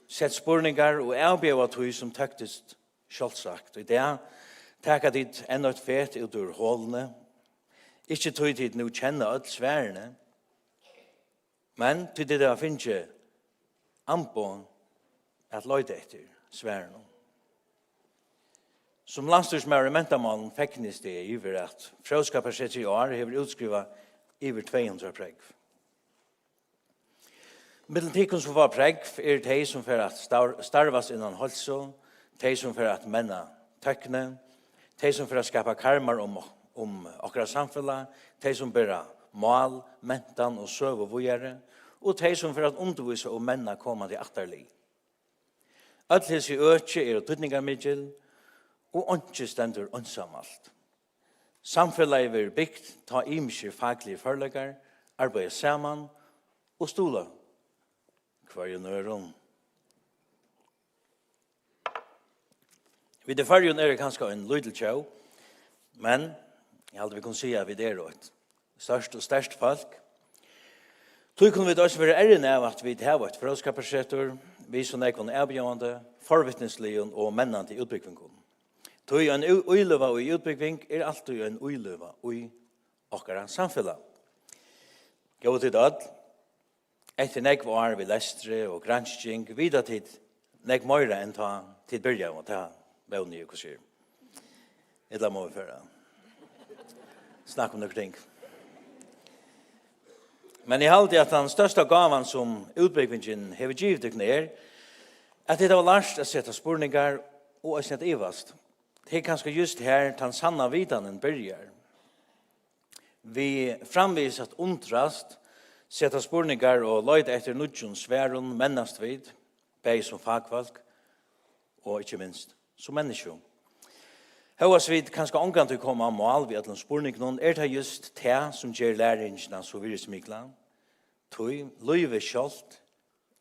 sett spurningar og avbjóðað tí, sum tóktist sjálvsagt. Í dag taka tit enn eitt fet út úr holuni, ikki tí tit nú kenna øll svarini, men tí tit hava fingið amboð at leita eftir svarunum. Sum landsstýrismaður í mentamálum fegnist eg yvir, at Fróðskaparsetrið í ár hevur útskrivað yvir tvey hundrað prógv. Millum tykkum, sum fáa prógv, eru tey, sum fara at star-, starvast innan heilsu, tey, sum fara at menna tøkni, tey, sum fara at skapa karmar um, um okkara samfelag, tey, sum bera mál, mentan og søgu víðari, og tey, sum fara at undirvísa og menna komandi ættarlið. Øll hesi øki eru týdningarmikil, og einki stendur einsamalt. Samfelagið verður bygt, tá ymiskir fakligir førleikar arbeiða saman og stuðla hvørjum øðrum. Vit í Føroyum eru kanska ein lítil tjóð, men eg haldi, vit kunnu siga, at vit eru eitt stórt og sterkt fólk. Tí kunnu vit eisini vera errin av, at vit hava eitt fróðskaparsetur við so nógvum avbjóðandi, forvitnisligum og mennandi útbúgvingum. Tí ein í-, íløga í útbúgving er altíð ein íløga í okkara samfelag. Góðu tit øll, eftir nógv ár við lestri og gransking vita tit nógv meira enn tá tit byrjaðu, og tað vóni eg, hvussu er. Ella má vit fara snakka um nøkur ting. Men eg haldi, at tann størsta gávan, sum útbúgvingin hevur givið tykkum, er, at tit hava lært at seta spurningar og eisini at ivast. Tað er kanska júst her, tann sanna vitanin byrjar. Við framvegis at undrast, seta spurningar og leita eftir nýggjum svarum, mennast vit, bæði sum fakfólk og ikki minst sum menniskju. Hóast vit kanska ongantíð koma á mál við øllum spurningunum, er tað júst tað, sum ger læringina so virðismikla. Tí lívið sjálvt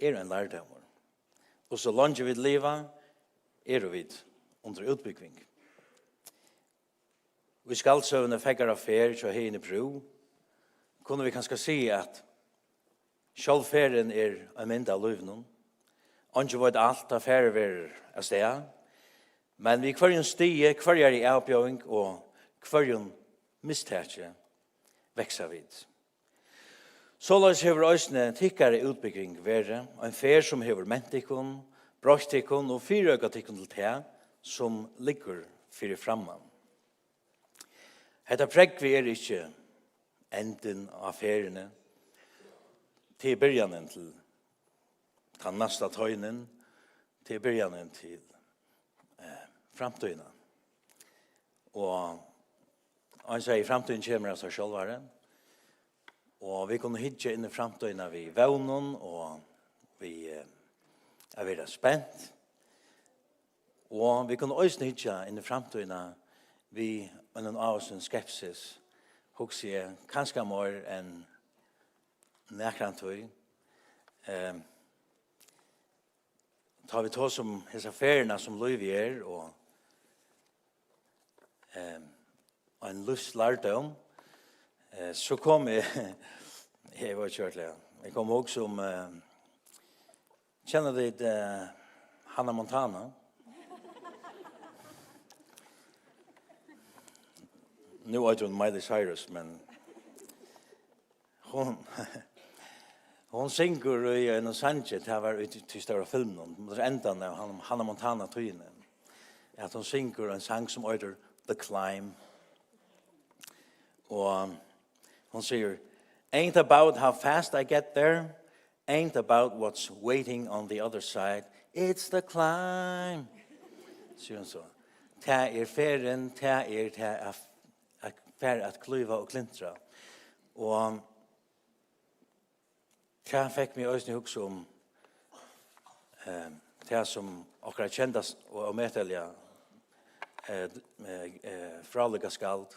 er ein lærdómur. Og so leingi vit liva, eru vit undir útbúgving. Í skaldsøguni Feðgar á ferð hjá Heðini Brú kunnu vit kanska siga, at sjálv ferðin er ein mynd av lívinum. Eingin veit alt, tá farið verður avstað, men við hvørjum stigi, hvørjari avbjóðing og hvørjum mistaki vaksa vit. Soleiðis hevur eisini tykkara útbúgving verið, ein ferð, sum hevur ment tykkum, broytt tykkum og fyrireikað tykkum til tað, sum liggur fyri framman. Hetta prógvið er ikki endin á ferðini, tað er byrjanin til tann næsta teinin, tað er byrjanin til, eh, framtíðina. Og ein segði, framtíðin kemur av sær sjálvari. Og vit kunnu hyggja inn í framtíðina við vónum og við, eh, at vera spent. Og vit kunnu eisini hyggja inn í framtíðina við einum ávísum skepsis, hugsi eg, kanska meir enn nakrantíð. Ehm, tá vit tosa um hesa ferðina, sum lívið er, og, ehm, ein lívslærdóm, eh, so kom eg, eg veit ikki ordiliga, eg kom at hugsa um, eh, kenna tit, eh, Hannah Montana? Nú eitur hon Miley Cyrus, men hon, hon syngur í einum sangi, tað var í tí stóra filminum, endan av Hannah, Hannah Montana tíðini, at hon syngur ein sang sum eitur The Climb. Og hon sigur, "Ain't about how fast I get there, ain't about what's waiting on the other side, it's the climb," sigur hon so. Tað er ferðin, tað er tað at, at fara at klíva og klintra. Og tað fekk meg eisini hugsa um, eh, tað, sum okkara kenda og ómetaliga, eh, eh, eh, frálíka skald,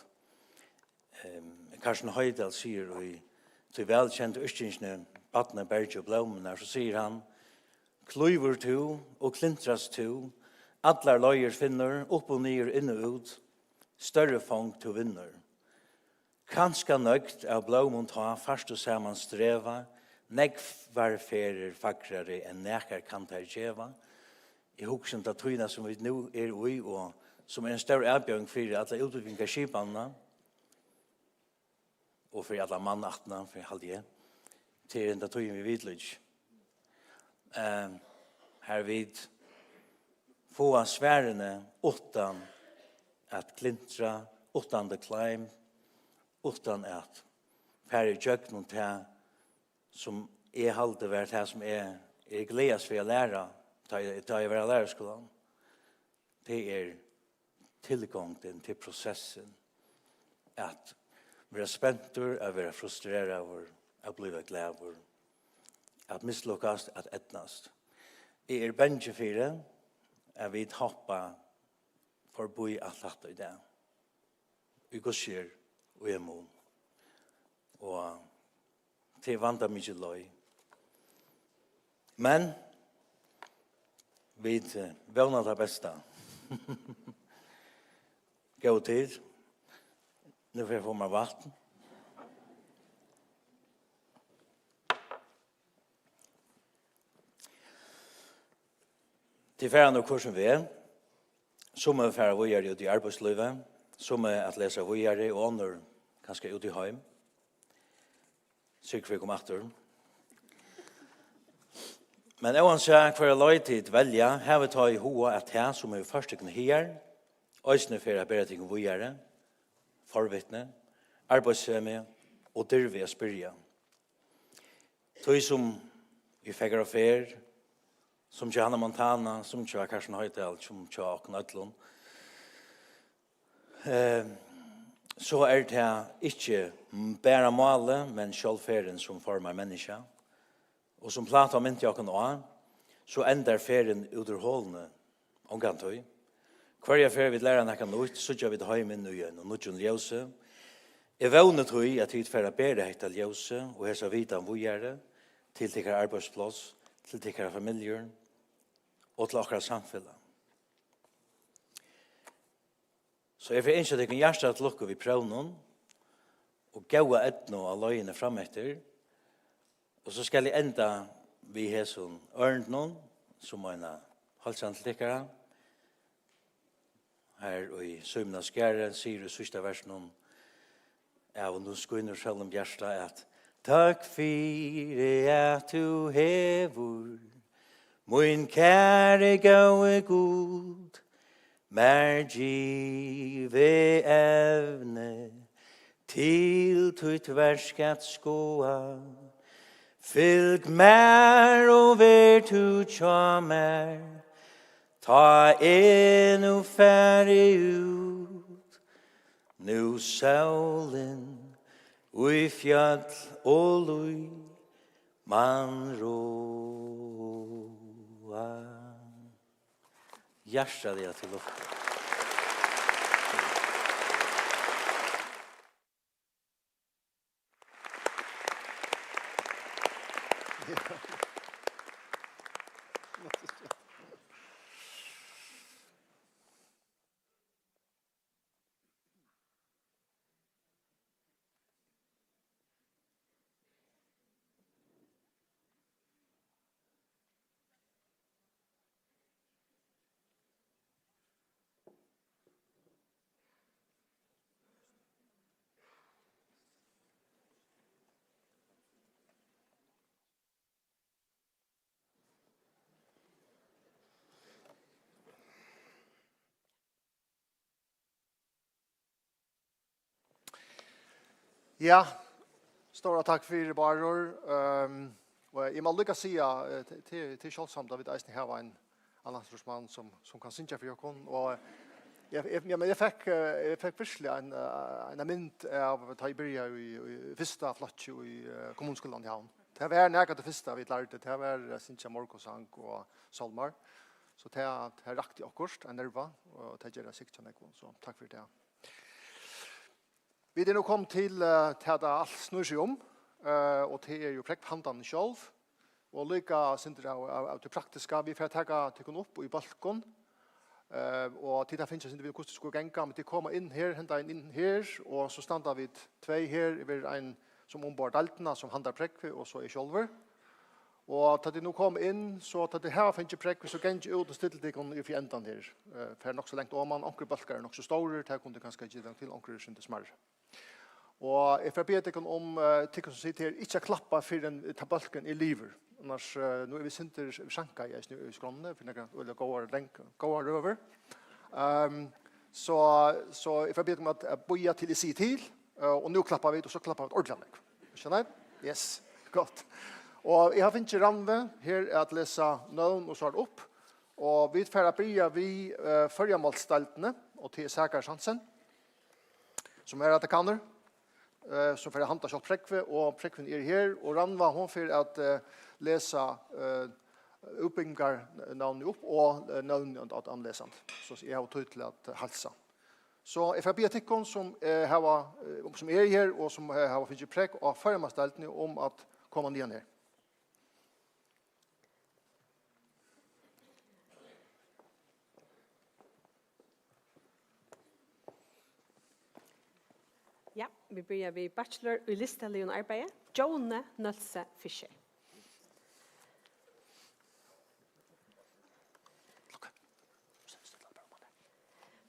eh, Carsten Hoydal sigur í tí vælkendu yrkingini Barnið, bergið og blómurnar, so sigur hann: "Klívur tú og klintrast tú, allar leiðir finnur, upp og niður, inn og út, størri fong tú vinnur. Kanska nøgd av blómum tá fært tú saman streva, Nógvar ferðir fagrari enn nakar kann tær geva. Eg hugsi um ta tíðina, sum vit nú eru í, og sum er ein stór avbjóðing fyri alla útbúgvingarskipanina og fyri alla mannættina, fyri, haldi eg. Tað er henda tíðin, vit viðlíkja. Ehm, har vit fáa svarini uttan at glintra, uttan declaim, uttan at fara ígjøgnum tað, sum eg haldi var tað, sum eg er glaðast fyri at læra, tá eg, tá eg var á læraraskúlanum. Tað er tilgongdin til prosessin, at vera spentur, at vera frustreraður, at blíva glaður, at mislukkast, at eydnast. Eg eri bangin fyri, at vit hoppa forbí alt hatta í dag, í Guds skyld og í mun. Og tað er vandamikil leið. Men vit, eh, vóna tað besta. Góðu tit, nú fer eg at fáa mær vatn. Tit fara nú hvør sín veg. Summi fara víðari út í arbeiðslívið, summi at lesa víðari og onnur kanska út í heim. Sigrfríð, kom aftur. Men óansæð hvørja leið tit velja, havið tá í huga, at tað, sum hevur ført tykkum higar, eisini fer at bera tykkum víðari. Forvitni, arbeiðssemi og dirvi at spyrja. Tí sum í Fagra Ferð, sum hjá Hannah Montana, sum hjá Carson Hoydahl, sum hjá okkum øllum, eh, so er tað ikki bara málið, men sjálv ferðin, sum formar menniskja. Og sum Platon minti okkum á, so endar ferðin út úr holuni ongantíð. Hvørja ferð vit læra nakað nýtt, síggja vit heimin í einum nýggjum ljósi. Eg vóni tí, at tit fara at bera hetta ljósið og hesa vitan víðari til tykkara arbeiðspláss, til tykkara familjur og til okkara samfelag. So eg fari at ynskja tykkum hjartaliga til lukku við próvunum og góða eydnu á leiðini frameftir. Og so skal eg enda við hesum ørindunum sum eina heilsan til tykkara. Har í Símunar Garði sigur í síðsta versinum: "Av og nú skínur sólin bjarta, at takk fyri, at tú hevur, mín kæri góði Gud, mær givið evni til títt verk at skoða. Fylg mær og ver tú hjá mær, tá eg nú fari út. Nú sólin í fjøll og lý man ráða." Hjartaliga til lukku. Ja, stóra takk fyri, Bárður. Ehm, og eg má líka siga, eh, til, til, til sjáldsamt, at vit eisini hava ein, ein landsstýrismann sum, sum kann syngja fyri okkum. Og eg, eg, ja, men eg fekk, eh, eg fekk virkelig ein, eh, ein mynd av, tá eg byrjaði í, í fyrsta flokki í, eh, kommunuskúlanum í Havn. Tað var nakað av tí fyrsta, vit lærdu, tað var at syngja morgunsang og sálmar. So tað, tað rakti okkurt, ein nerva, og tað ger tað sikkurt hjá nógvum, so takk fyri tað. Vit eru nú komin til, eh, tað, tað alt snýr seg um, eh, og tað er jú prógvhandan sjálv, og líka sindur av, av, av tí praktiska. Vit fara at taka tykkum upp í bólkum, eh, og tit hava fingið sindur við, hvussu tað skal ganga, men tit koma inn her, henda inn, inn her, og so standa vit tvey her, yvir ein sum umboðar deildina, sum handar prógvið, og so eg sjálvur. Og tá tit nú koma inn, so tá tit hava fingið prógvið, so gangið út og stillið tykkum í fyri endan her. Eh, farið nokk so langt oman, onkrir bólkar eru nokk so stórir, tað kunnu tit kanska gera til, onkrir eru sindur smærri. Og eg fari at biðja tykkum um, eh, tykkum sum sita her, ikki at klappa fyrr enn tá bólkurin er liðugur. Annars, eh, nú eru vit sindur seinkaðir eisini í skránni, fyri nakrar øgiliga góðar, lang-, góðar røður. Ehm, so, so eg fari at biðja tykkum at, at bíða til eg sigi til, eh, og nú klappa vit, og so klappa vit ordiliga nógv. Skilja? Yes, gott. Og eg havi fingið Rannvá her at lesa nøvn og svara upp. Og vit fara at byrja við, eh, Føroyamálsdeildini, og tað er Zacharias Hansen, sum er dekanur, eh, sum fer at handa sjálvt prógvið, og prógvini eru her, og Rannvá, hon fer at, eh, lesa, eh, útbúgvingarnøvnini upp og, eh, nøvnini at, at anlesa. So eg havi tíð til at heilsa. So eg fari at biðja tykkum, sum, eh, hava, eh, sum eru her, og sum, eh, hava fingið prógv á Føroyamálsdeildini, um at koma niðan her. Ja, vit byrja við bachelor í listaligum arbeiði. Djóni Nólsoy Fischer.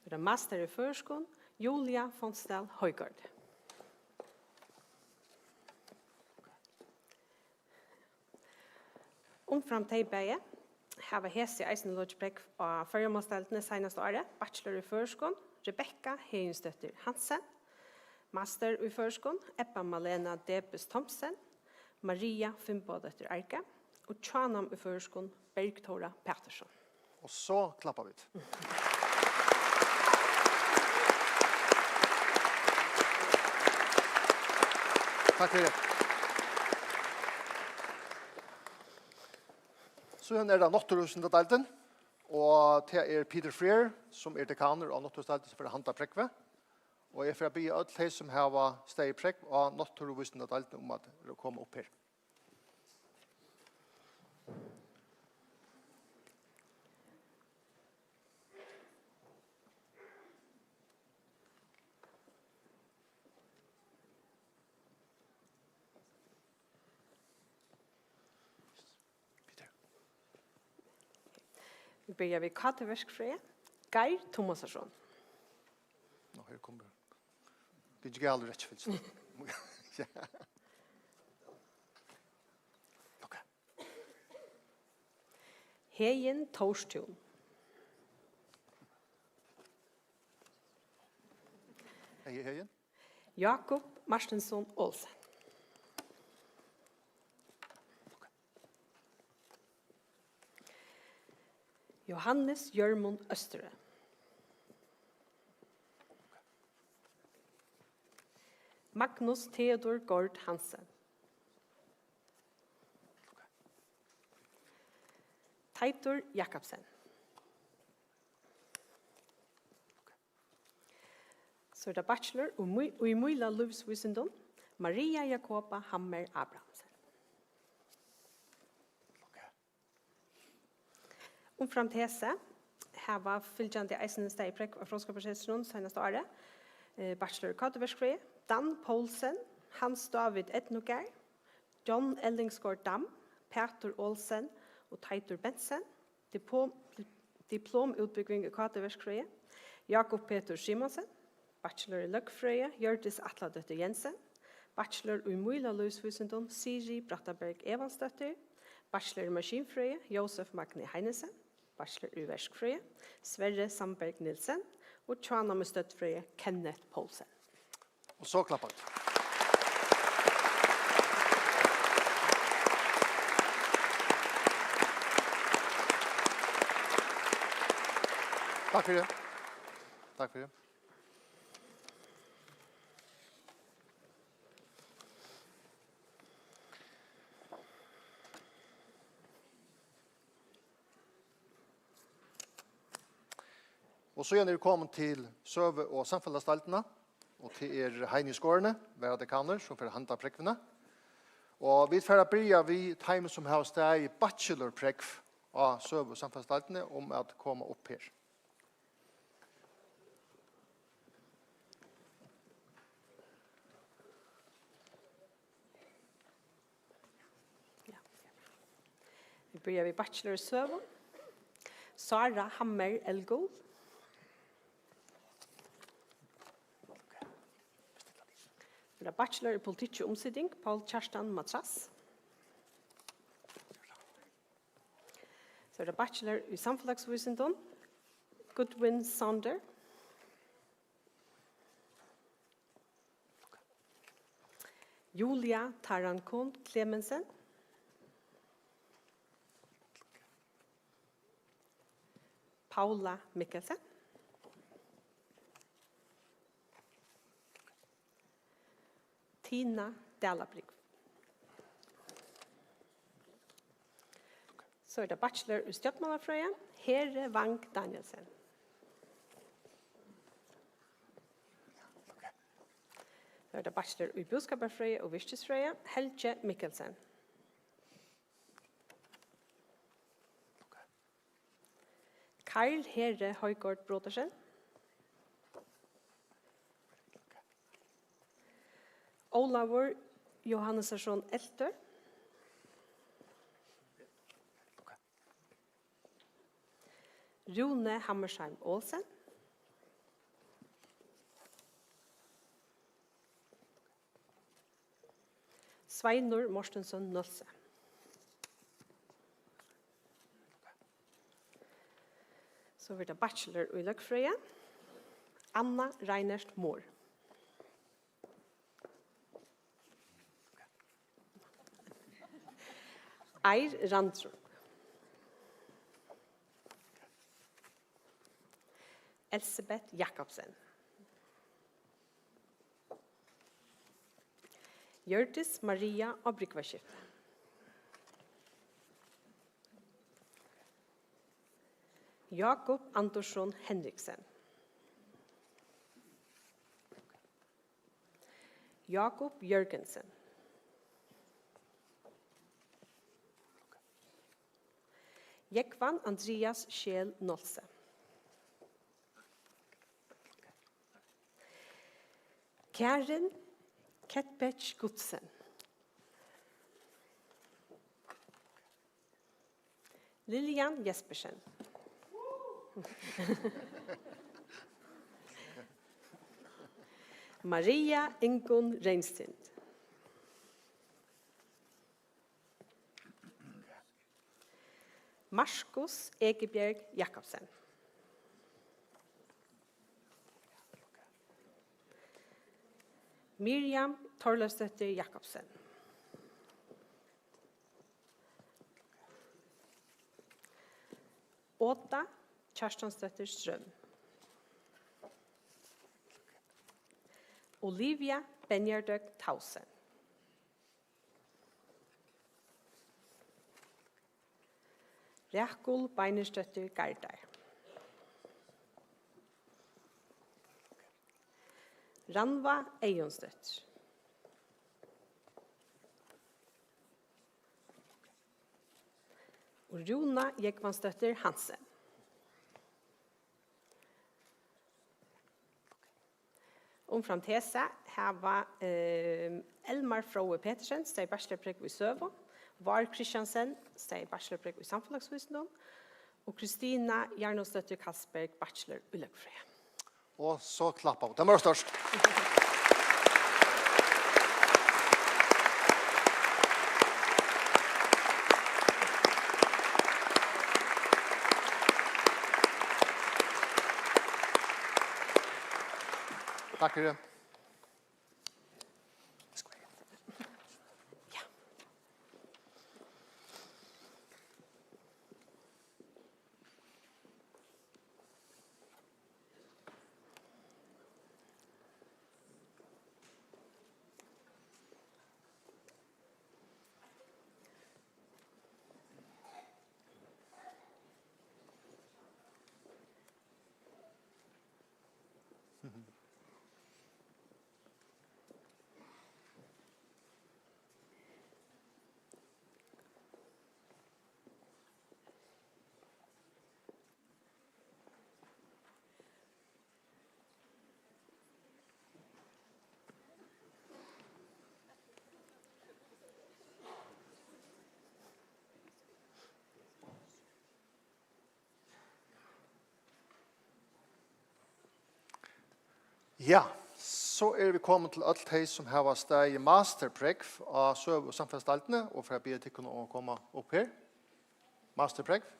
Vera master í føroyskum, Julia Fonsdal Højgaard. Umframt tey bæði hava hesi eisini lokið prógv á Føroyamálsdeildini seinasta árið, bachelor í føroyskum, Rebekka Heginsdóttir Hansen, master í føroyskum, Ebba Malena Debes Thomsen, Maria Finnbogadóttir Arge og tjánám í føroyskum, Bergthora Patursson. Og so klappa vit. Takk fyri. So er tað náttúruvísindadeildin, og tað er Peter Freer, sum er dekanur á náttúruvísindadeildini, sum fer at handa prógvið. Og eg fer at biðja øll tey, sum hava staðið prógv á náttúruvísindadeildini, um at koma upp her. Vit byrja við K T-verkfrøði. Geir Thomasarson. Nú, her kemur. Tað er galið rættfylgd. Ja. Ok. Heðin Thorstún. Hey, Heðin. Jakob Martinsson Olsen. Johannes Jørmund Østre. Magnus Theodor Gaard Hansen. Teitur Jakobsen. So er tað bachelor í mí-, í miðlálívsvísindum, Maria Jakoba Hammer Abrahamsen. Umframt hesi hava fylgjandi eisini staðið prógv á Fróðskaparsetrinum seinasta árið, eh, bachelor í K T-verkfrøði, Dan Poulsen, Hans David Eydnugarð, John Ellingsgaard Dam, Pætur Olsen og Teitur Bentsen, diplom-, diplomútbúgving í K T-verkfrøði, Jakob Petur Simonsen, bachelor í løgfrøði, Hjørdis Atladóttir Jensen, bachelor í miðlálívsvísindum, Siri Brattaberg Evansdóttir, bachelor í maskinfrøði, Jósef Magni Heinesen, bachelor í verkfrøði, Sverre Sandberg Nielsen, og tjánám í støddfrøði, Kenneth Poulsen. Og so klappa vit. Takk fyri. Takk fyri. Og síðan eru vit komin til søgu- og samfelagsdeildina, og tað er Heini Skorne, varadekanur, sum fer at handa prógvini. Og vit fara at byrja við teimum, sum hava staðið bachelorprógv á søgu- og samfelagsdeildini, um at koma upp her. Byrja við bachelor í søgu. Sára Hammer Elgul. Bachelor í politikki og umsiting, Paul Kjartan Matras. So er tað bachelor í samfelagsvísindum, Goodwin Sander. Julia Tarankon Clemensen. Paula Mikkelsen. Tina Dalabrúgv. So er tað bachelor í stjórnmálafrøði, Heri Wang Danielsen. So er tað bachelor í búskaparfrøði og virkisfrøði, Helgi Mikkelsen. Karl Heri Højgaard Brodersen. Ólavur Jóhannesarson Eltur. Rúni Hammershaimb Olsen. Sveinur Mortensen Nolsøe. So verður tað bachelor í løgfrøði. Anna Reinert Mohr. Eir Randrup. Elsebeth Jacobsen. Hjørdis Maria á Brúgvarskifti. Jákup Andersson Henriksen. Jákup Jørgensen. Jógvan Andreas Scheel Nolsøe. Karin Ketpech Gutzen. Lillian Jespersen. Maria Ingunn Reinstind. Markus Egebjerg Jakobsen. Miriam Torleifsdóttir Jakobsen. Oda Kjartansdóttir Strøm. Olivia Benjardóttir Tausen. Rakul Beinirtdóttir Gardar. Rannvá Eyðunsdóttir. Og Rúna Jógvansdóttir Hansen. Umframt hesa hava, eh, Elmar Fróði Petersen staðið bachelorprógv í søgu, Vár Christiansen staðið bachelorprógv í samfelagsvísindum og Kristina Jarnolfsdóttir Kalsberg bachelor í løgfrøði. Og so klappa vit. Tað var stórt. Takk fyri. Ja, so eru vit komin til øll tey, sum hava staðið masterprógv á søgu- og samfelagsdeildini, og fara at biðja tykkum um at koma upp her. Masterprógv.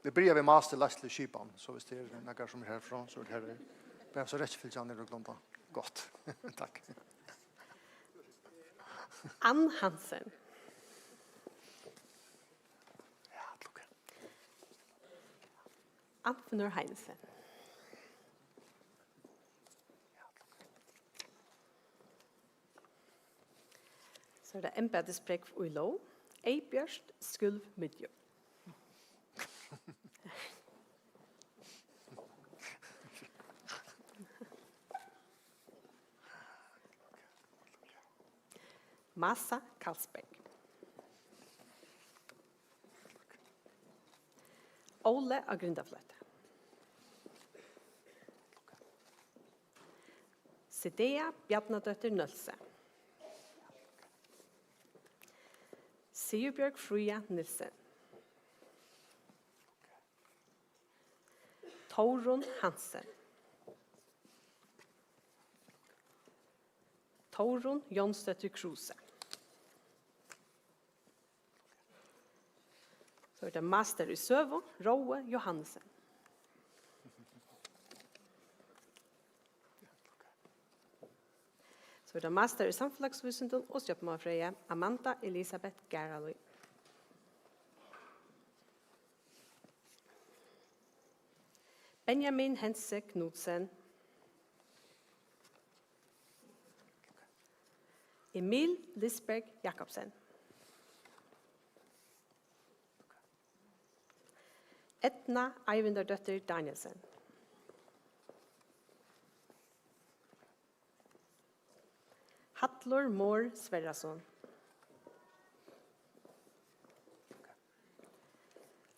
Vit byrja við master, leiðsluskipan, so viss tað eru nakrar, sum eru herfrá, so eru tað her. Bara so rættfylgjan er rullandi. Gott. Takk. Ann Hansen. Ja, lukka. Anfinnur Heinesen. So er tað embætisprógv í lóg. Eybjørt Skúlmiðju. Masa Karlsberg. Óli á Grindafløt. Sidea Bjarnadóttir Nólsoy. Sigurbjørg Fríða Nielsen. Tórunn Hansen. Tórunn Jónsdóttir Kruse. So er tað master í søgu, Rói Johannesen. So er tað master í samfelagsvísindum og stjórnmálafrøði, Amanda Elisabeth Geralín. Benjamin Hense Knudsen. Emil Lisberg Jacobsen. Eydna Eyvindardóttir Danielsen. Hallur Mohr Sverrason.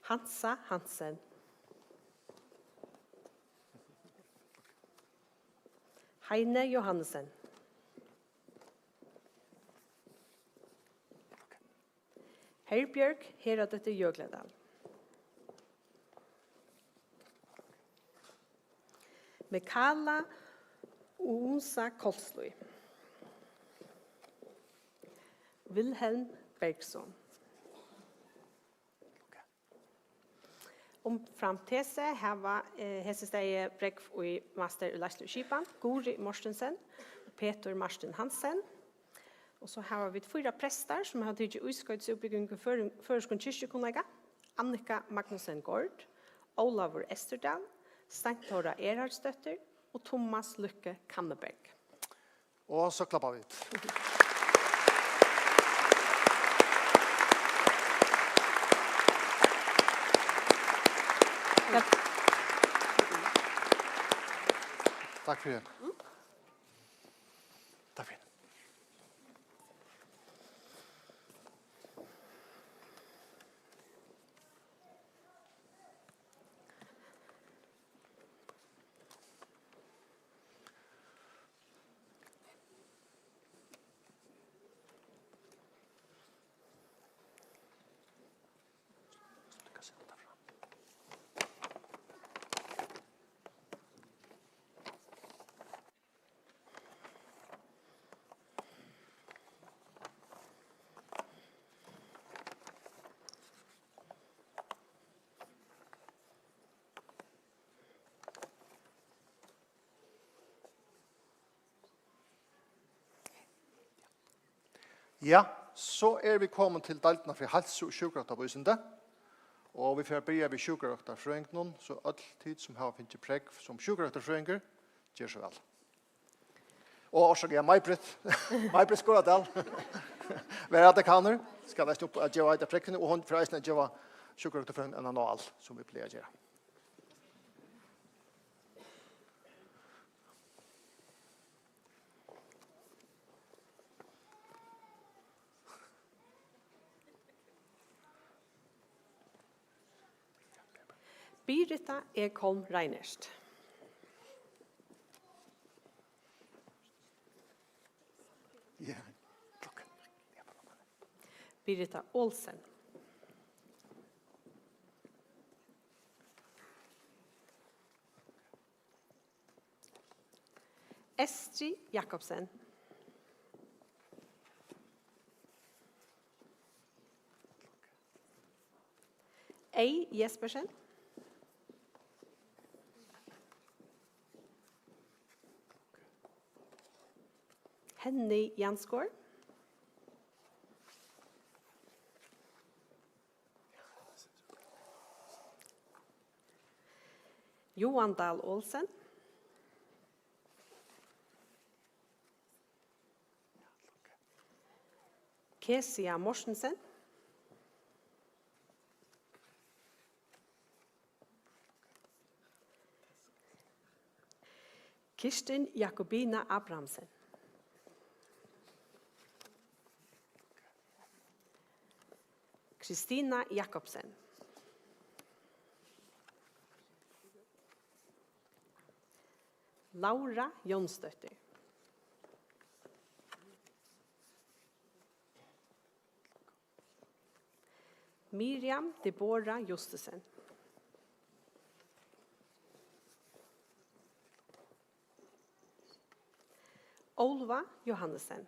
Hansa Hansen. Heine Johannesen. Herbjørg Heradóttir Jøgladal. Mikala Unsa Kolslíð. Wilhelm Bergson. Umframt hesi hava, eh, hesi staðið prógv í master í leiðsluskipan, Guðrið Mortensen og Petur Martin Hansen. Og so hava vit fýra prestar, sum hava tikið ískotsútbúgving í føroyskum kirkjukunnleika, Annika Magnussen Gaard, Ólavur Esterdal, Steintora Erhardsdóttir og Tummas Lykke Kanneberg. Og so klappa vit. Takk fyri. Takk fyri. Ja, so eru vit komin til deildina fyri heilsu og sjúkrarøktarvísindi. Og vit fara at byrja við sjúkrarøktarfrøðingunum, so øll tit, sum hava fingið prógv sum sjúkrarøktarfrøðingur, ger so væl. Og orsaka, ja, Maj-Britt, Maj-Britt Skoradal, verður dekanur, skal reisa upp at geva hetta prógvini, og hon fer eisini at geva sjúkrarøktarfrøðingunum eina nál, sum vit plaga at gera. Birita Ekholm Reinert. Ja. Birita Olsen. Estri Jakobsen. Ey Jespersen. Henny Jansgaard. Johan Dahl Olsen. Kesia Mortensen. Kirstin Jakobina Abrahamsen. Kristina Jakobsen. Laura Jónsdóttir. Miriam Debora Justussen. Ólva Johannesen.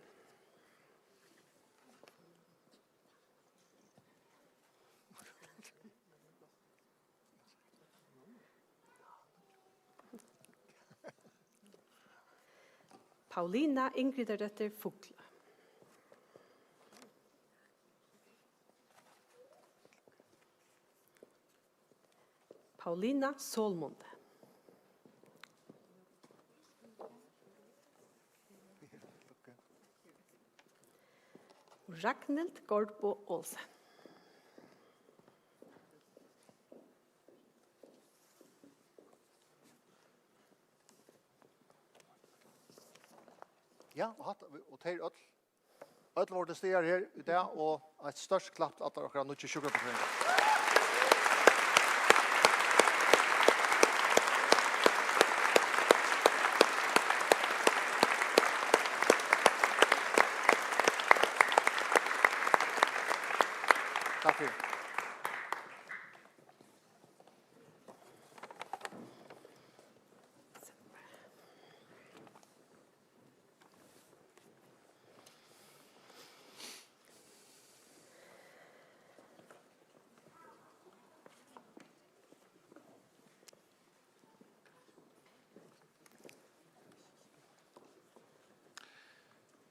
Paulina Ingridardóttir Fugla. Paulina Solmunde. Ragnhild Gaardbo Olsen. Ja, og hatt, og tey øll, øll vóru til staðar her í dag, og eitt stórt klapp til allar okkara nýggju sjúkrapásingar. Takk fyri.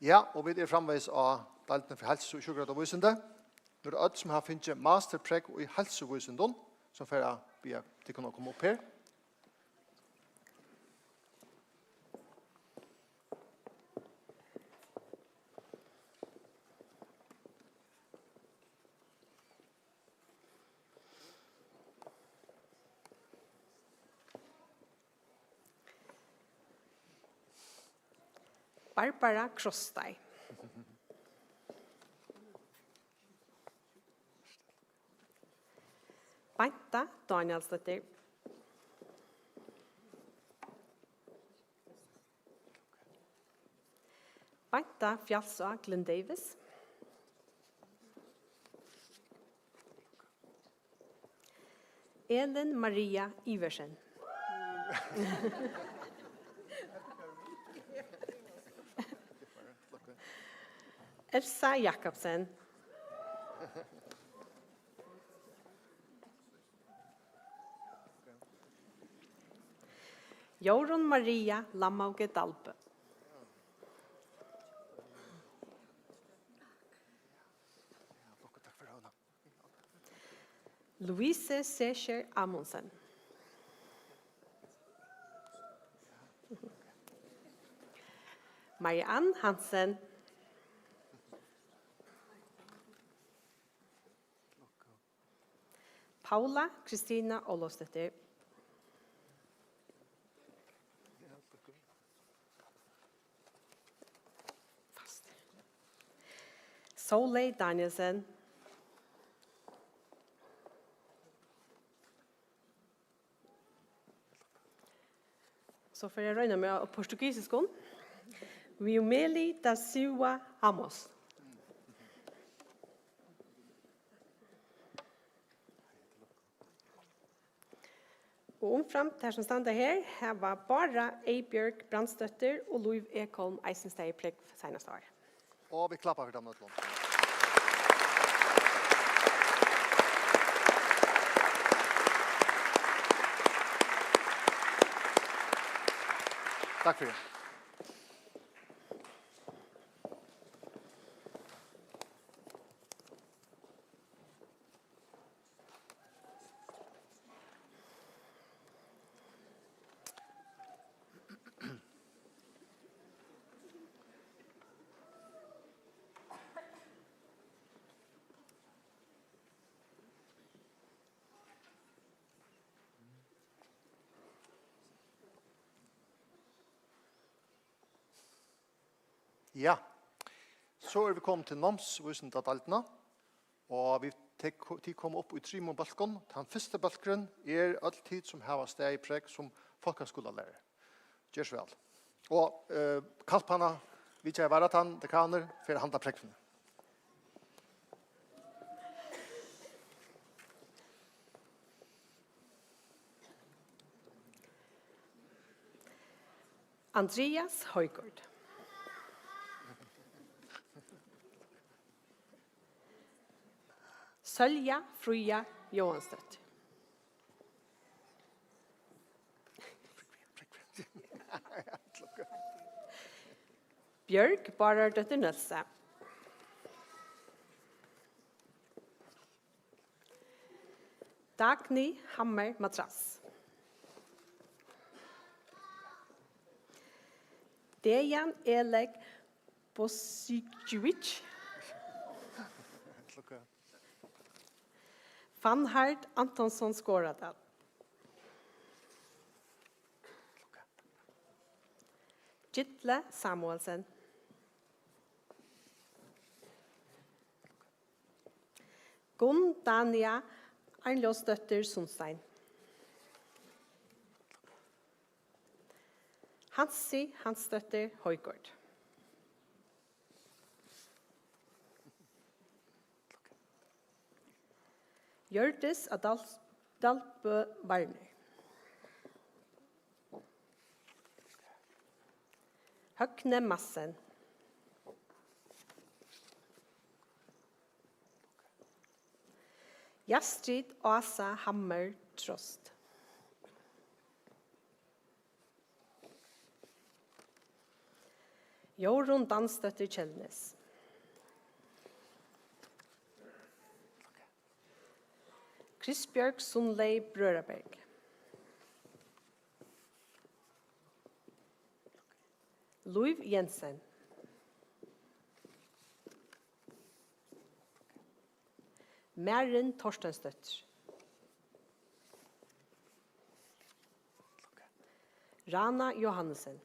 Ja, og vit eru framvegis á deildini fyri heilsu, sjúkrarøktarvísindi. Nú eru øll, sum hava fingið masterprógv í heilsuvísindum, sum fara at biðja tykkum at koma upp her. Barbara Krosstein. Beinta Danielsdóttir. Beinta Fjalsá Glynn Davis. Elin Maria Iversen. Elsa Jakobsen. Jórunn Maria Lamhauge Dalbø. Louise Secher Amundsen. Mariann Hansen. Paula Kristina Ólafsdóttir. Sóley Danielsen. So fari eg at royna meg á portugisiskum. Viumeli da Silva Amos. Og umframt tær sum standa her, hava Bára Eybjørg Brandsdóttir og Lív Ekholm eisini staðið prógv seinasta ár. Og vit klappa fyri teimum øllum. Takk fyri. Ja, so eru vit komin til námsvísindadeildina, og vit tek-, tit koma upp í trimum bólkum. Tann fyrsti bólkurin er øll tit, sum hava staðið prógv sum fólkaskúlalærarar. Ger so væl. Og, eh, kaldpanna, vitjaði varatann, dekanur, fer at handa prógvini. Andreas Højgaard. Sólja Fríða Jóhansdóttir. Bjørg Bárðardóttir Nielsen. Dagny Hammer Matras. Dejan Elek Bosicevic. Fanhard Antonsson Skoradal. Gitli Samuelsen. Gunn Dania Arnljótsdóttir Sundstein. Hansi Hansdóttir Højgaard. Hjørdis Adal-, Dalbø Warner. Høgni Madsen. Jastrid Ása Hammer Trost. Jórunn Dansdóttir Kjellnes. Kristbjørg Sundley Brøraberg. Lív Jensen. Marin Thorsteinsdóttir. Rana Johannesen.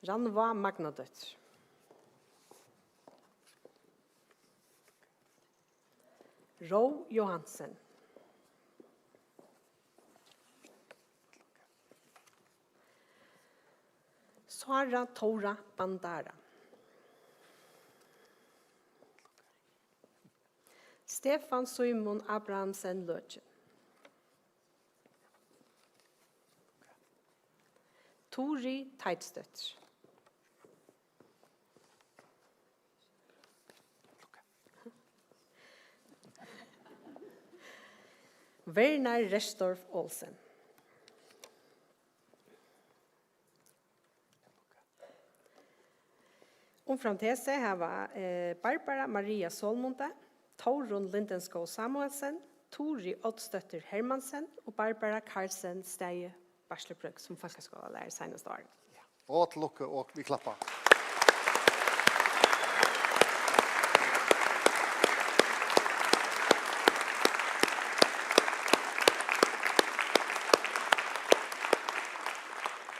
Rannvá Magnadóttir. Ró Johansen. Sára Tóra Bandara. Stefán Símun Abrahamsen Løken. Turi Teitsdóttir. Werner Restorff Olsen. Umframt hesi hava, eh, Barbara Maria Solmunde, Tórunn Lindenskov Samuelsen, Turi Oddsdóttir Hermansen og Barbara Carlsen staðið bachelorprógv sum fólkaskúlalærari seinastu árini. Og til lukku, og vit klappa.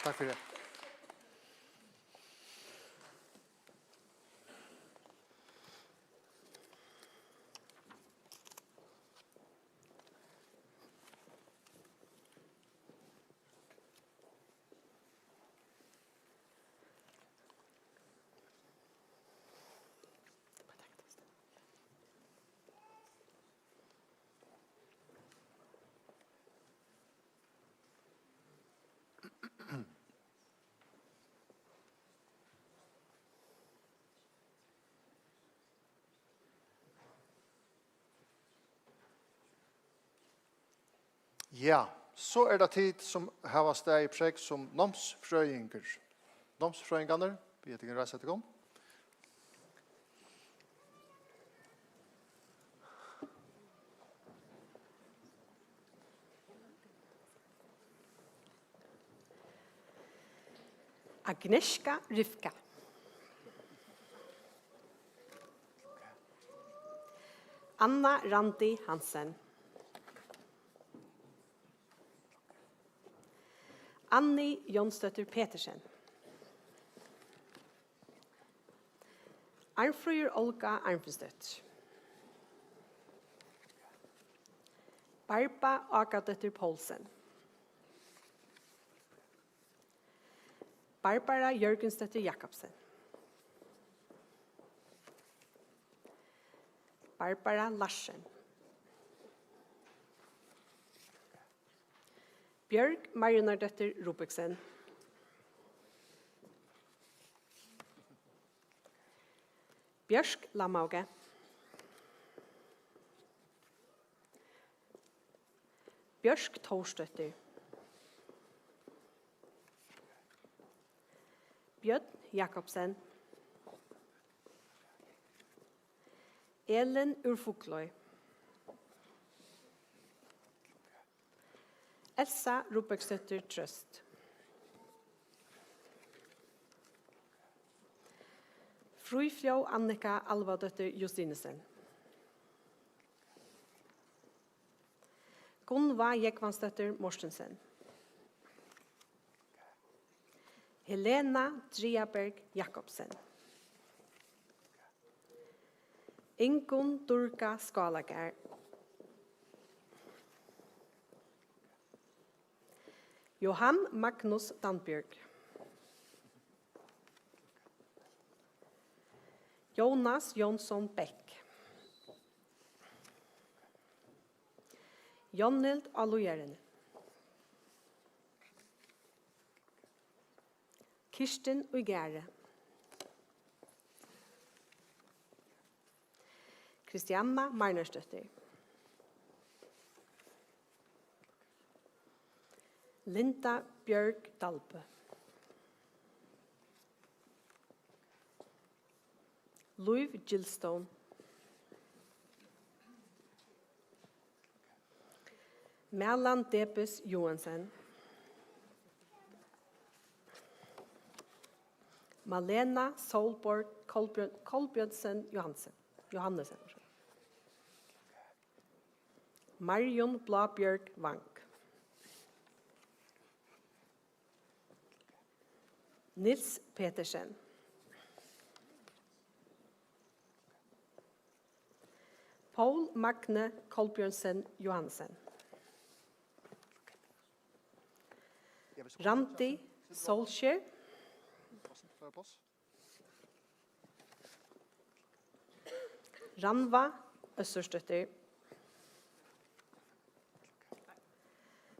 Takk fyri. Ja, so er tað tit, sum hava staðið prógv sum námsfrøðingur. Námsfrøðingarnir, bið eg tykkum reisa tykkum. Agnieszka Rivka. Anna Randi Hansen. Anni Jónsdóttir Petersen. Arnfríður Olga Arnfinsdóttir. Barba Ágadóttir Poulsen. Barbara Jørgensdóttir Jakobsen. Barbara Larsen. Bjørg Marjunardóttir Rubiksen. Bjørk Lamhauge. Bjørk Tórsdóttir. Bjørn Jakobsen. Elin úr Fugloy. Elsa Rubbeksdóttir Trøst. Fríðflóð Annika Alvadóttir Justinussen. Gunnvá Jógvansdóttir Mortensen. Helena Dreaberg Jakobsen. Ingunn Durga Skálagarð. Johan Magnus Danbjørg. Jonas Jónsson Bech. Jonhild á Líðareni. Kirstin í Garði. Kristianna Marnardóttir. Linda Bjørg Dalbø. Lív Gilstone. Malan Debes Johansen. Malena Solborg Kolbjørn-, Kolbjørnsen Johansen, Johannesen. Marjun Blábjørg Wang. Nils Petersen. Poul Magne Kolbjørnsen Johansen. Randi Solskjær. Rannvá Øssursdóttir.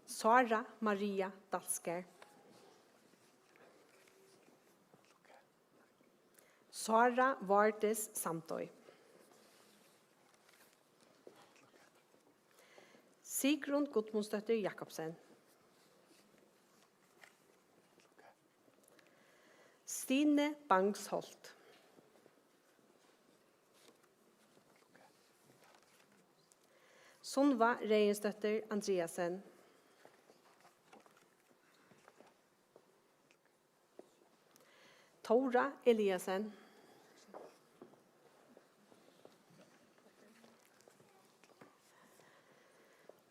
Sára Maria Dalsgaard. Sára Várdis Sandoy. Sigrun Gudmundsdóttir Jakobsen. Stine Bang's Holt. Sunnva Regensdóttir Andreasen. Tóra Eliasen.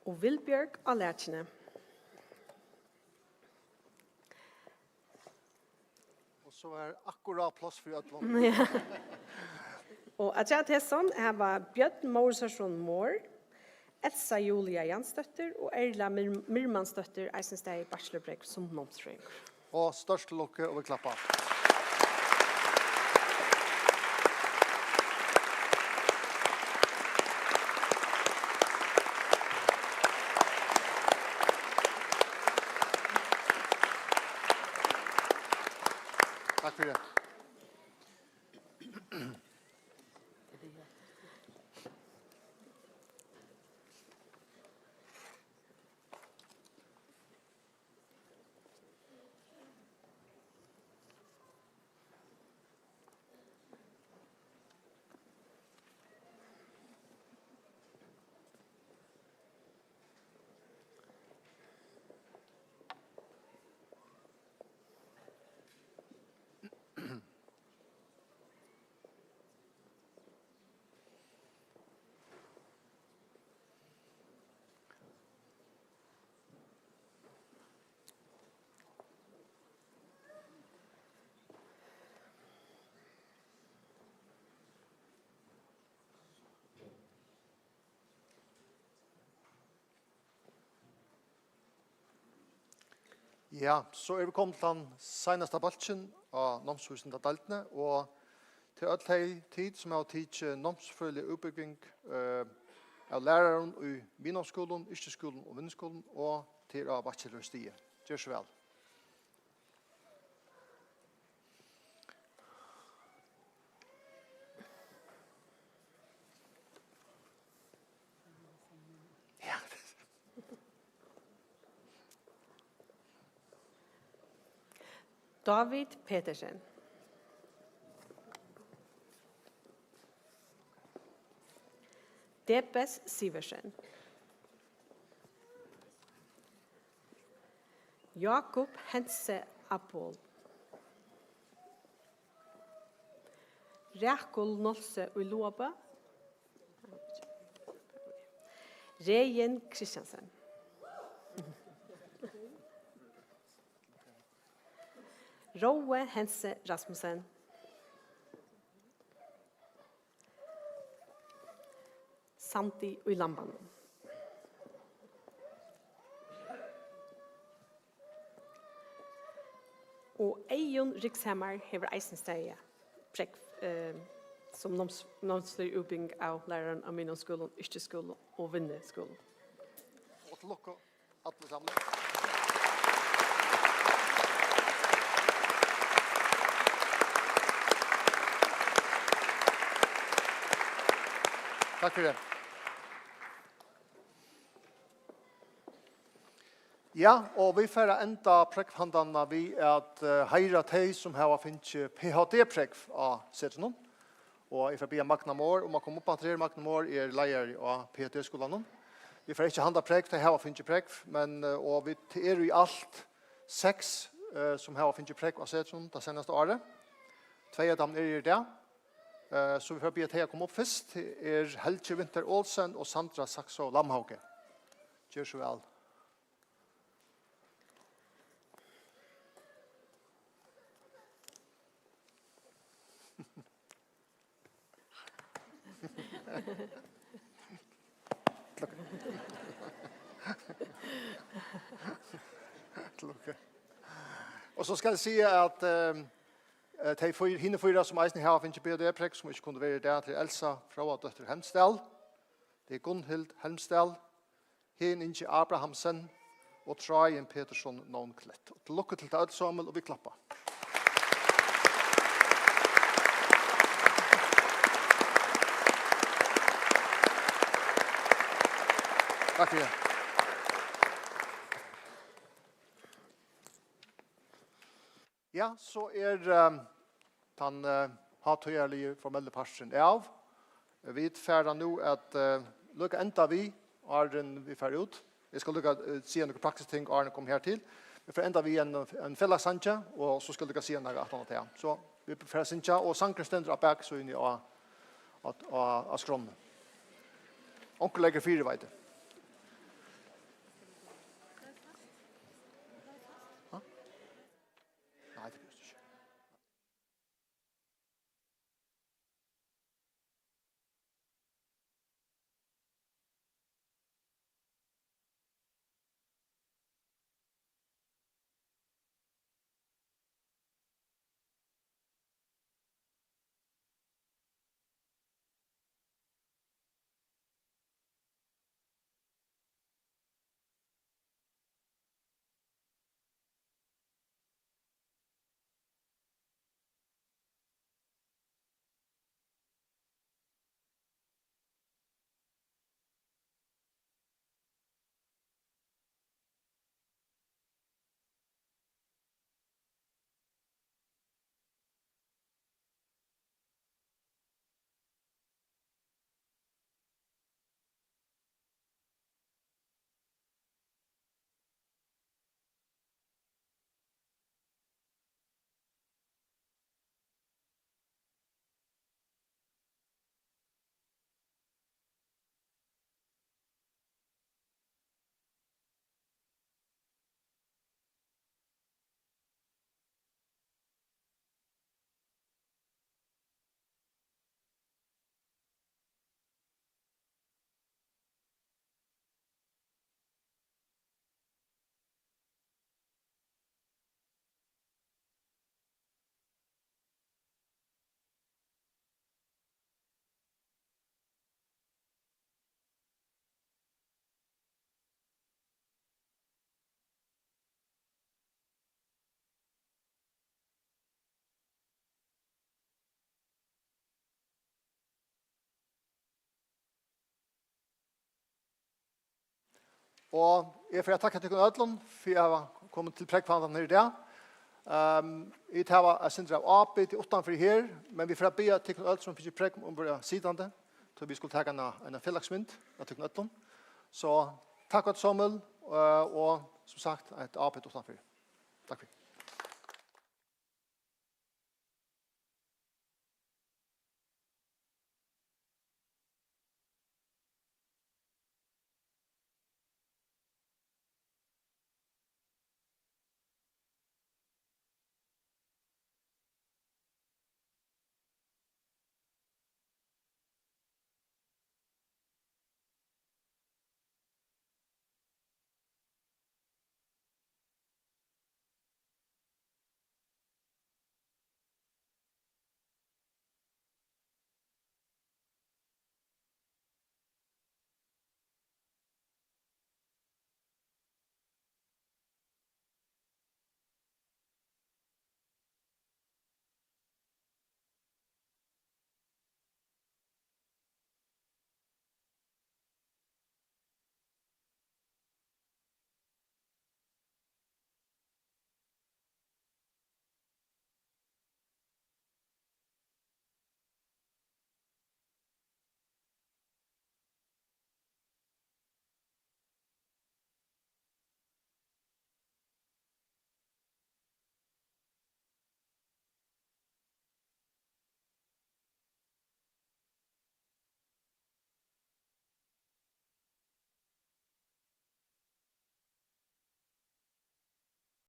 Og Vilbjørg á Lækjuni. Og so er akkurát pláss fyri øllum. Ja. Og afturat hesum hava Bjørn Mórisarson Mohr, Elsa Julia Jansdóttir og Erla Mir-, Mirmansdóttir eisini staðið bachelorprógv sum námsfrøðingur. Og stórt til lukku og vit klappa. Takk fyri. Ja, so eru vit komin til tann seinasta bólkin á námsvísindadeildini, og til øll tey tit, sum hava tikið námsfrøðiliga útbúgving, eh, av lærarum í miðnámsskúlum, yrkisskúlum og vinnuskúlum, og til á bachelorstigi. Ger so væl. Ja. David Petersen. Debes Sivertsen. Jakob Hense Apol. Rakul Nolse í Loabe. Regin Christiansen. Rói Hense Rasmussen. Sandi í Lambanum. Og Eyðun Rikshamar hevur eisini staðið prógv, eh, sum náms-, námsfrøðiliga útbúgving av lærarum á miðnámsskúlum, yrkisskúlum og vinnuskúlum. Og til lukku, allir saman. Takk fyri. Ja, og vit fara enda prógvhandanina við at, eh, heiðra tey, sum hava fingið P H D-prógv á Setrinum. Og eg fari biðja Magna Mohr um at koma upp aftur her. Magna Mohr er leiðari á P H D-skúlanum. Vit fara ikki at handa prógv, tey hava fingið prógv, men, eh, og vit eru í alt seks, eh, sum hava fingið prógv á Setrinum tað seinasta árið. Tvey av teimum eru her í dag. Eh, so vit fara biðja tey at koma upp fyrst. Er Helgi Winther Olsen og Sandra Saxo Lamhauge. Ger so væl. Til lukku. Og so skal eg siga at, eh, eh, tey fýr-, hini fýra, sum eisini hava fingið P H D-prógv, sum ikki kundu verið í dag, til Elsa Fróðadóttir Hemsdal, til Gunnhild Helmsdal, Hin Ingi Abrahamsen og Tráin Petersson Nonklett. Og til lukku til tað øll somul, og vit klappa. Takk fyri. Ja, so er, eh, tann, eh, hátíðarligi formella parturin av. Vit fara nú at, eh, líka enda við, áðrenn vit fara út. Eg skal líka, eh, siga nøkur praktisk ting, áðrenn eg kom her til. Vit fara enda við ein, ein felagssangi, og so skal eg líka siga nakað aftan á tað. So vit fara at syngja, og sangurin stendur á baksíðuni á, á, á, á skránni. Onkur leggur fyri, veit eg. Ha? Nei, tað behøvist ikki. Og eg fari at takka tykkum øllum fyri at hava komið til prógvhandan her í dag. Ehm, vit hava eitt sindur av ábyrgd uttanfyri her, men vit fara at biðja tykkum øll, sum fingið prógv, um at vera sitandi, so vit skulu taka eina, eina felagsmynd av tykkum øllum. So takk øll somul, eh, og sum sagt, eitt ábyrgd uttanfyri. Takk fyri.